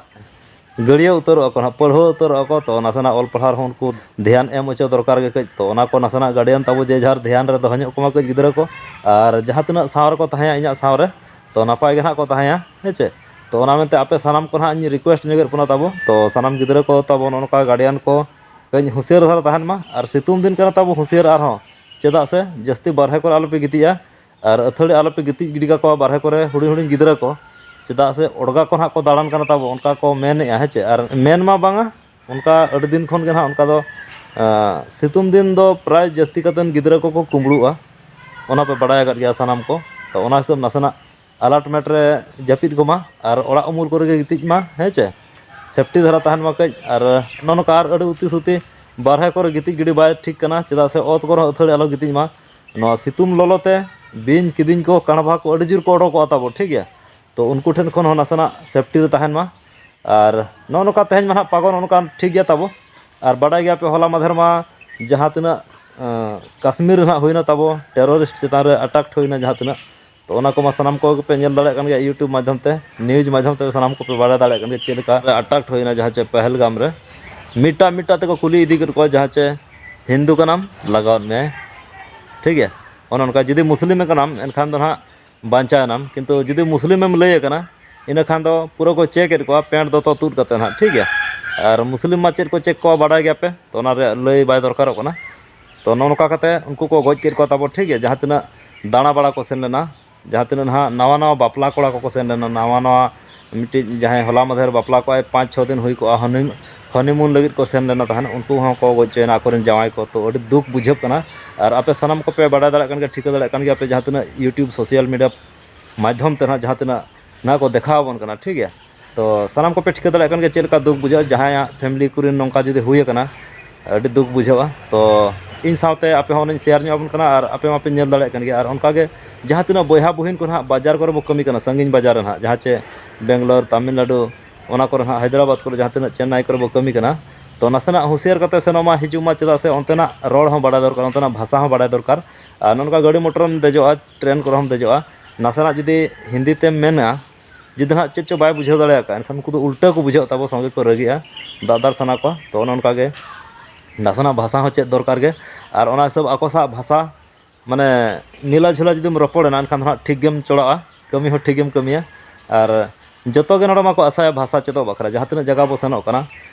ᱜᱟᱹᱲᱭᱟᱹ ᱩᱛᱟᱹᱨᱚᱜᱼᱟ ᱠᱚ ᱱᱟᱦᱟᱜ, ᱯᱟᱹᱲᱦᱟᱹ ᱩᱛᱟᱹᱨᱚᱜᱼᱟ ᱠᱚ᱾ ᱛᱚ ᱱᱟᱥᱮᱱᱟᱜ ᱚᱞ ᱯᱟᱲᱦᱟᱣ ᱨᱮᱦᱚᱸ ᱩᱱᱠᱩ ᱫᱷᱮᱭᱟᱱ ᱮᱢ ᱦᱚᱪᱚ ᱫᱚᱨᱠᱟᱨ ᱜᱮ ᱠᱟᱹᱡ᱾ ᱛᱚ ᱚᱱᱟ ᱠᱚ ᱱᱟᱥᱮᱱᱟᱜ ᱜᱟᱨᱰᱤᱭᱟᱱ ᱛᱟᱵᱚ ᱡᱮ ᱡᱟᱦᱟᱨ ᱫᱷᱮᱭᱟᱱ ᱨᱮ ᱫᱚᱦᱚ ᱧᱚᱜ ᱠᱚᱢᱟ ᱠᱟᱹᱡ ᱜᱤᱫᱽᱨᱟᱹ ᱠᱚ, ᱟᱨ ᱡᱟᱦᱟᱸ ᱛᱤᱱᱟᱹᱜ ᱥᱟᱶ ᱨᱮᱠᱚ ᱛᱟᱦᱮᱸᱭᱟ ᱤᱧᱟᱹᱜ ᱥᱟᱶ ᱨᱮ, ᱛᱚ ᱱᱟᱯᱟᱭ ᱜᱮ ᱱᱟᱦᱟᱜ ᱠᱚ ᱛᱟᱦᱮᱸᱭᱟ, ᱦᱮᱸ ᱪᱮ᱾ ᱛᱚ ᱚᱱᱟ ᱢᱮᱱᱛᱮ ᱟᱯᱮ ᱥᱟᱱᱟᱢ ᱠᱚ ᱱᱟᱦᱟᱜ ᱤᱧ ᱨᱤᱠᱩᱭᱮᱥᱴ ᱧᱚᱜᱮᱫ ᱵᱚᱱᱟ ᱛᱟᱵᱚ, ᱛᱚ ᱥᱟᱱᱟᱢ ᱜᱤᱫᱽᱨᱟᱹ ᱠᱚ ᱛᱟᱵᱚ ᱱᱚᱜᱼᱚ ᱱᱚᱝᱠᱟ ᱜᱟᱨᱰᱤᱭᱟᱱ ᱠᱚ ᱠᱟᱹᱡ ᱦᱩᱸᱥᱤᱭᱟᱹᱨ ᱫᱷᱟᱨᱟ ᱛᱟᱦᱮᱱ ᱢᱟ᱾ ᱟᱨ ᱥᱤᱛᱩᱝ ᱫᱤᱱ ᱠᱟᱱᱟ ᱛᱟᱵᱚ, ᱦᱩᱸᱥᱤᱭᱟᱹᱨ ᱟᱨᱦᱚᱸ, ᱪᱮᱫᱟᱜ ᱥᱮ ᱡᱟᱹᱥᱛᱤ ᱵᱟᱨᱦᱮ ᱠᱚᱨᱮ ᱟᱞᱚᱯᱮ ᱜᱤᱛᱤᱡᱼᱟ, ᱟᱨ ᱟᱹᱛᱷᱟᱹᱲᱤ ᱟᱞᱚᱯᱮ ᱜᱤᱛᱤᱡ ᱜᱤᱰᱤ ᱠᱟᱠᱚᱣᱟ ᱵᱟᱨᱦᱮ ᱠᱚᱨᱮ ᱦᱩᱰᱤᱧ ᱦᱩᱰᱤᱧ ᱜᱤᱫᱽᱨᱟᱹ ᱠᱚ, ᱪᱮᱫᱟᱜ ᱥᱮ ᱚᱲᱜᱟ ᱠᱚ ᱱᱟᱦᱟᱜ ᱠᱚ ᱫᱟᱬᱟᱱ ᱠᱟᱱᱟ ᱛᱟᱵᱚ, ᱚᱱᱠᱟ ᱠᱚ ᱢᱮᱱᱮᱫᱼᱟ, ᱦᱮᱸ ᱪᱮ᱾ ᱟᱨ ᱢᱮᱱ ᱢᱟ ᱵᱟᱝᱟ, ᱚᱱᱠᱟ ᱟᱹᱰᱤ ᱫᱤᱱ ᱠᱷᱚᱱ ᱜᱮ ᱱᱟᱦᱟᱜ ᱚᱱᱠᱟ ᱫᱚ, ᱟᱸ, ᱥᱤᱛᱩᱝ ᱫᱤᱱ ᱫᱚ ᱯᱨᱟᱭ ᱡᱟᱹᱥᱛᱤ ᱠᱟᱛᱮᱫ ᱜᱤᱫᱽᱨᱟᱹ ᱠᱚᱠᱚ ᱠᱩᱢᱵᱽᱲᱩᱜᱼᱟ, ᱚᱱᱟ ᱯᱮ ᱵᱟᱲᱟᱭ ᱟᱠᱟᱫ ᱜᱮᱭᱟ ᱥᱟᱱᱟᱢ ᱠᱚ᱾ ᱛᱚ ᱚᱱᱟ ᱦᱤᱥᱟᱹᱵ ᱱᱟᱥᱮᱱᱟᱜ ᱟᱞᱟᱨᱴᱢᱮᱱᱴ ᱨᱮ ᱡᱟᱹᱯᱤᱫ ᱠᱚᱢᱟ, ᱟᱨ ᱚᱲᱟᱜ ᱩᱢᱩᱞ ᱠᱚᱨᱮ ᱜᱮ ᱜᱤᱛᱤᱡ ᱢᱟ, ᱦᱮᱸ ᱪᱮ᱾ ᱥᱮᱯᱴᱤ ᱫᱷᱟᱨᱟ ᱛᱟᱦᱮᱱ ᱢᱟ ᱠᱟᱹᱡ᱾ ᱟᱨ ᱱᱚᱜᱼᱚ ᱱᱚᱝᱠᱟ ᱟᱨ ᱟᱹᱰᱤ ᱩᱛᱤ ᱥᱩᱛᱤ ᱵᱟᱨᱦᱮ ᱠᱚᱨᱮ ᱜᱤᱛᱤᱡ ᱜᱤᱰᱤ ᱵᱟᱭ ᱴᱷᱤᱠ ᱠᱟᱱᱟ, ᱪᱮᱫᱟᱜ ᱥᱮ ᱚᱛ ᱠᱚᱨᱮ ᱦᱚᱸ ᱟᱹᱛᱷᱟᱹᱲᱤ ᱟᱞᱚ ᱜᱤᱛᱤᱡ ᱢᱟ᱾ ᱱᱚᱣᱟ ᱥᱤᱛᱩᱝ ᱞᱚᱞᱚ ᱛᱮ ᱵᱤᱧ ᱠᱤᱫᱤᱧ ᱠᱚ, ᱠᱟᱬᱵᱷᱟ ᱠᱚ ᱟᱹᱰᱤ ᱡᱳᱨ ᱠᱚ ᱚᱰᱚᱠᱚᱜᱼᱟ ᱛᱟᱵᱚ, ᱴᱷᱤᱠ ᱜᱮᱭᱟ᱾ ᱛᱚ ᱩᱱᱠᱩ ᱴᱷᱮᱱ ᱠᱷᱚᱱ ᱦᱚᱸ ᱱᱟᱥᱮᱱᱟᱜ ᱥᱮᱯᱴᱤ ᱨᱮ ᱛᱟᱦᱮᱱ ᱢᱟ᱾ ᱟᱨ ᱱᱚᱜᱼᱚ ᱱᱚᱝᱠᱟ ᱛᱮᱦᱮᱧ ᱢᱟ ᱱᱟᱦᱟᱜ ᱯᱟᱜᱚ ᱱᱚᱜᱼᱚ ᱱᱚᱝᱠᱟ ᱴᱷᱤᱠ ᱜᱮᱭᱟ ᱛᱟᱵᱚ᱾ ᱟᱨ ᱵᱟᱰᱟᱭ ᱜᱮᱭᱟ ᱯᱮ, ᱦᱚᱞᱟ ᱢᱟᱫᱷᱮᱨ ᱢᱟ ᱡᱟᱦᱟᱸ ᱛᱤᱱᱟᱹᱜ ᱠᱟᱥᱢᱤᱨ ᱨᱮ ᱱᱟᱦᱟᱜ ᱦᱩᱭᱱᱟ ᱛᱟᱵᱚ, ᱴᱮᱨᱚᱨᱤᱥᱴ ᱪᱮᱛᱟᱱ ᱨᱮ ᱟᱴᱟᱠ ᱦᱩᱭᱱᱟ ᱡᱟᱦᱟᱸ ᱛᱤᱱᱟᱹᱜ, ᱛᱚ ᱚᱱᱟ ᱠᱚᱢᱟ ᱥᱟᱱᱟᱢ ᱠᱚᱜᱮ ᱯᱮ ᱧᱮᱞ ᱫᱟᱲᱮᱭᱟᱜ ᱠᱟᱱ ᱜᱮᱭᱟ YouTube ᱢᱟᱫᱽᱫᱷᱚᱢ ᱛᱮ, ᱱᱤᱭᱩᱡᱽ ᱢᱟᱫᱽᱫᱷᱚᱢ ᱛᱮ ᱥᱟᱱᱟᱢ ᱠᱚᱯᱮ ᱵᱟᱲᱟᱭ ᱫᱟᱲᱮᱭᱟᱜ ᱠᱟᱱ ᱜᱮᱭᱟ ᱪᱮᱫ ᱞᱮᱠᱟ ᱟᱴᱟᱠ ᱦᱩᱭᱱᱟ ᱡᱟᱦᱟᱸ ᱪᱮ ᱯᱟᱦᱮᱞᱜᱟᱢ ᱨᱮ᱾ ᱢᱤᱫᱴᱟᱝ ᱢᱤᱫᱴᱟᱝ ᱛᱮᱠᱚ ᱠᱩᱞᱤ ᱤᱫᱤ ᱠᱮᱫ ᱠᱚᱣᱟ ᱡᱟᱦᱟᱸ ᱪᱮ ᱦᱤᱱᱫᱩ ᱠᱟᱱᱟᱢ, ᱞᱟᱜᱟᱣ ᱢᱮ, ᱴᱷᱤᱠ ᱜᱮᱭᱟ᱾ ᱚᱱᱮ ᱚᱱᱠᱟ ᱡᱩᱫᱤ ᱢᱩᱥᱞᱤᱢ ᱠᱟᱱᱟᱢ ᱮᱱᱠᱷᱟᱱ ᱫᱚ ᱱᱟᱦᱟᱜ ᱵᱟᱧᱪᱟᱣ ᱮᱱᱟᱢ, ᱠᱤᱱᱛᱩ ᱡᱩᱫᱤ ᱢᱩᱥᱞᱤᱢ ᱮᱢ ᱞᱟᱹᱭ ᱟᱠᱟᱱᱟ ᱤᱱᱟᱹ ᱠᱷᱟᱱ ᱫᱚ ᱯᱩᱨᱟᱹ ᱠᱚ ᱪᱮᱠ ᱮᱫ ᱠᱚᱣᱟ ᱯᱮᱱᱴ ᱫᱚᱛᱚ ᱛᱩᱫ ᱠᱟᱛᱮ ᱱᱟᱦᱟᱜ, ᱴᱷᱤᱠ ᱜᱮᱭᱟ᱾ ᱟᱨ ᱢᱩᱥᱞᱤᱢ ᱢᱟ ᱪᱮᱫ ᱠᱚ ᱪᱮᱠ ᱠᱚᱣᱟ ᱵᱟᱰᱟᱭ ᱜᱮᱭᱟᱯᱮ, ᱛᱚ ᱚᱱᱟ ᱨᱮᱭᱟᱜ ᱞᱟᱹᱭ ᱵᱟᱭ ᱫᱚᱨᱠᱟᱨᱚᱜ ᱠᱟᱱᱟ᱾ ᱛᱚ ᱱᱚᱜᱼᱚ ᱱᱚᱝᱠᱟ ᱠᱟᱛᱮ ᱩᱱᱠᱩ ᱠᱚ ᱜᱚᱡ ᱠᱮᱫ ᱠᱚᱣᱟ ᱛᱟᱵᱚ, ᱴᱷᱤᱠ ᱜᱮᱭᱟ᱾ ᱡᱟᱦᱟᱸ ᱛᱤᱱᱟᱹᱜ ᱫᱟᱬᱟ ᱵᱟᱲᱟ ᱠᱚ ᱥᱮᱱ ᱞᱮᱱᱟ, ᱡᱟᱦᱟᱸ ᱛᱤᱱᱟᱹᱜ ᱱᱟᱦᱟᱜ ᱱᱟᱣᱟ ᱱᱟᱣᱟ ᱵᱟᱯᱞᱟ ᱠᱚᱲᱟ ᱠᱚᱠᱚ ᱥᱮᱱ ᱞᱮᱱᱟ, ᱱᱟᱣᱟ ᱱᱟᱣᱟ ᱢᱤᱫᱴᱤᱡ ᱡᱟᱦᱟᱸᱭ ᱦᱚᱞᱟ ᱢᱟᱫᱷᱮᱨ ᱵᱟᱯᱞᱟ ᱠᱚᱜᱼᱟᱭ, ᱯᱟᱸᱪ ᱪᱷᱚ ᱫᱤᱱ ᱦᱩᱭ ᱠᱚᱜᱼᱟ ᱦᱟᱱᱤ ᱦᱟᱱᱤᱢᱩᱱ ᱞᱟᱹᱜᱤᱫ ᱠᱚ ᱥᱮᱱ ᱞᱮᱱᱟ ᱛᱟᱦᱮᱱ, ᱩᱱᱠᱩ ᱦᱚᱸᱠᱚ ᱜᱚᱡ ᱦᱚᱪᱚᱭᱮᱱᱟ ᱟᱠᱚᱨᱮᱱ ᱡᱟᱶᱟᱭ ᱠᱚ᱾ ᱛᱚ ᱟᱹᱰᱤ ᱫᱩᱠ ᱵᱩᱡᱷᱟᱹᱜ ᱠᱟᱱᱟ᱾ ᱟᱨ ᱟᱯᱮ ᱥᱟᱱᱟᱢ ᱠᱚᱯᱮ ᱵᱟᱰᱟᱭ ᱫᱟᱲᱮᱭᱟᱜ ᱠᱟᱱ ᱜᱮᱭᱟ, ᱴᱷᱤᱠᱟᱹ ᱫᱟᱲᱮᱭᱟᱜ ᱠᱟᱱ ᱜᱮᱭᱟ ᱯᱮ, ᱡᱟᱦᱟᱸ ᱛᱤᱱᱟᱹᱜ YouTube, social media ᱢᱟᱫᱽᱫᱷᱚᱢ ᱛᱮ ᱱᱟᱦᱟᱜ ᱡᱟᱦᱟᱸ ᱛᱤᱱᱟᱹᱜ ᱱᱚᱣᱟ ᱠᱚ ᱫᱮᱠᱷᱟᱣ ᱟᱵᱚᱱ ᱠᱟᱱᱟ, ᱴᱷᱤᱠ ᱜᱮᱭᱟ᱾ ᱛᱚ ᱥᱟᱱᱟᱢ ᱠᱚᱯᱮ ᱴᱷᱤᱠᱟᱹ ᱫᱟᱲᱮᱭᱟᱜ ᱠᱟᱱ ᱜᱮᱭᱟ ᱪᱮᱫ ᱞᱮᱠᱟ ᱫᱩᱠ ᱵᱩᱡᱷᱟᱹᱜᱼᱟ, ᱡᱟᱦᱟᱸᱭᱟᱜ family ᱠᱚᱨᱮᱱ ᱱᱚᱝᱠᱟ ᱡᱩᱫᱤ ᱦᱩᱭ ᱟᱠᱟᱱᱟ, ᱟᱹᱰᱤ ᱫᱩᱠ ᱵᱩᱡᱷᱟᱹᱜᱼᱟ᱾ ᱛᱚ ᱤᱧ ᱥᱟᱶᱛᱮ ᱟᱯᱮ ᱦᱚᱸ ᱚᱱᱟᱧ share ᱧᱚᱜ ᱟᱵᱚᱱ ᱠᱟᱱᱟ ᱟᱨ ᱟᱯᱮ ᱢᱟᱯᱮ ᱧᱮᱞ ᱫᱟᱲᱮᱭᱟᱜ ᱠᱟᱱ ᱜᱮᱭᱟ᱾ ᱟᱨ ᱚᱱᱠᱟᱜᱮ ᱡᱟᱦᱟᱸ ᱛᱤᱱᱟᱹᱜ ᱵᱚᱭᱦᱟ ᱵᱩᱦᱤᱱ ᱠᱚ ᱱᱟᱦᱟᱜ ᱵᱟᱡᱟᱨ ᱠᱚᱨᱮ ᱵᱚ ᱠᱟᱹᱢᱤ ᱠᱟᱱᱟ, ᱥᱟᱺᱜᱤᱧ ᱵᱟᱡᱟᱨ ᱨᱮ ᱱᱟᱦᱟᱜ, ᱡᱟᱦᱟᱸ ᱪᱮ ᱵᱮᱝᱜᱟᱞᱳᱨ, ᱛᱟᱢᱤᱞᱱᱟᱰᱩ, ᱚᱱᱟ ᱠᱚᱨᱮ ᱱᱟᱦᱟᱜ, ᱦᱟᱭᱫᱨᱟᱵᱟᱫᱽ ᱠᱚᱨᱮ, ᱡᱟᱦᱟᱸ ᱛᱤᱱᱟᱹᱜ ᱪᱮᱱᱱᱟᱭ ᱠᱚᱨᱮ ᱵᱚ ᱠᱟᱹᱢᱤ ᱠᱟᱱᱟ, ᱛᱚ ᱱᱟᱥᱮᱱᱟᱜ ᱦᱩᱸᱥᱤᱭᱟᱨ ᱠᱟᱛᱮ ᱥᱮᱱᱚᱜ ᱢᱟ, ᱦᱤᱡᱩᱜ ᱢᱟ, ᱪᱮᱫᱟᱜ ᱥᱮ ᱚᱱᱛᱮᱱᱟᱜ ᱨᱚᱲ ᱦᱚᱸ ᱵᱟᱲᱟᱭ ᱫᱚᱨᱠᱟᱨ, ᱚᱱᱛᱮᱱᱟᱜ ᱵᱷᱟᱥᱟ ᱦᱚᱸ ᱵᱟᱲᱟᱭ ᱫᱚᱨᱠᱟᱨ᱾ ᱟᱨ ᱱᱚᱜᱼᱚ ᱱᱚᱝᱠᱟ ᱜᱟᱹᱰᱤ ᱢᱚᱴᱚᱨᱮᱢ ᱫᱮᱡᱚᱜᱼᱟ, ᱴᱨᱮᱱ ᱠᱚᱨᱮ ᱦᱚᱸᱢ ᱫᱮᱡᱚᱜᱼᱟ, ᱱᱟᱥᱮᱱᱟᱜ ᱡᱩᱫᱤ ᱦᱤᱱᱫᱤ ᱛᱮᱢ ᱢᱮᱱᱟ, ᱡᱩᱫᱤ ᱱᱟᱦᱟᱜ ᱪᱮᱫ ᱪᱚ ᱵᱟᱭ ᱵᱩᱡᱷᱟᱹᱣ ᱫᱟᱲᱮᱭᱟᱜ ᱠᱟᱱ ᱮᱱᱠᱷᱟᱱ ᱩᱱᱠᱩ ᱫᱚ ᱩᱞᱴᱟᱹ ᱠᱚ ᱵᱩᱡᱷᱟᱹᱣ ᱛᱟᱵᱚ, ᱥᱚᱸᱜᱮ ᱠᱚ ᱨᱟᱹᱜᱤᱜᱼᱟ, ᱫᱟᱜ ᱫᱟᱨ ᱥᱟᱱᱟ ᱠᱚᱣᱟ᱾ ᱛᱚ ᱚᱱᱮ ᱚᱱᱠᱟ ᱜᱮ ᱱᱟᱥᱮᱱᱟᱜ ᱵᱷᱟᱥᱟ ᱦᱚᱸ ᱪᱮᱫ ᱫᱚᱨᱠᱟᱨ ᱜᱮ᱾ ᱟᱨ ᱚᱱᱟ ᱦᱤᱥᱟᱹᱵ ᱟᱠᱚ ᱥᱟᱶ ᱵᱷᱟᱥᱟ ᱢᱟᱱᱮ ᱢᱤᱞᱟ ᱡᱷᱩᱞᱟ ᱡᱩᱫᱤᱢ ᱨᱚᱯᱚᱲᱮᱱᱟ ᱮᱱᱠᱷᱟᱱ ᱫᱚ ᱦᱟᱸᱜ ᱴᱷᱤᱠ ᱜᱮᱢ ᱪᱚᱲᱟᱜᱼᱟ, ᱠᱟᱹᱢᱤ ᱦᱚᱸ ᱴᱷᱤᱠ ᱜᱮᱢ ᱠᱟᱹᱢᱤᱭᱟ᱾ ᱟᱨ ᱡᱚᱛᱚ ᱜᱮ ᱱᱚᱰᱮ ᱢᱟᱠᱚ ᱟᱥᱟᱭᱟ ᱵᱷᱟᱥᱟ ᱪᱮᱫᱚᱜ ᱵᱟᱠᱷᱨᱟ, ᱡᱟᱦᱟᱸ ᱛᱤᱱᱟᱹᱜ ᱡᱟᱭᱜᱟ ᱵᱚ ᱥᱮᱱᱚᱜ ᱠᱟᱱᱟ,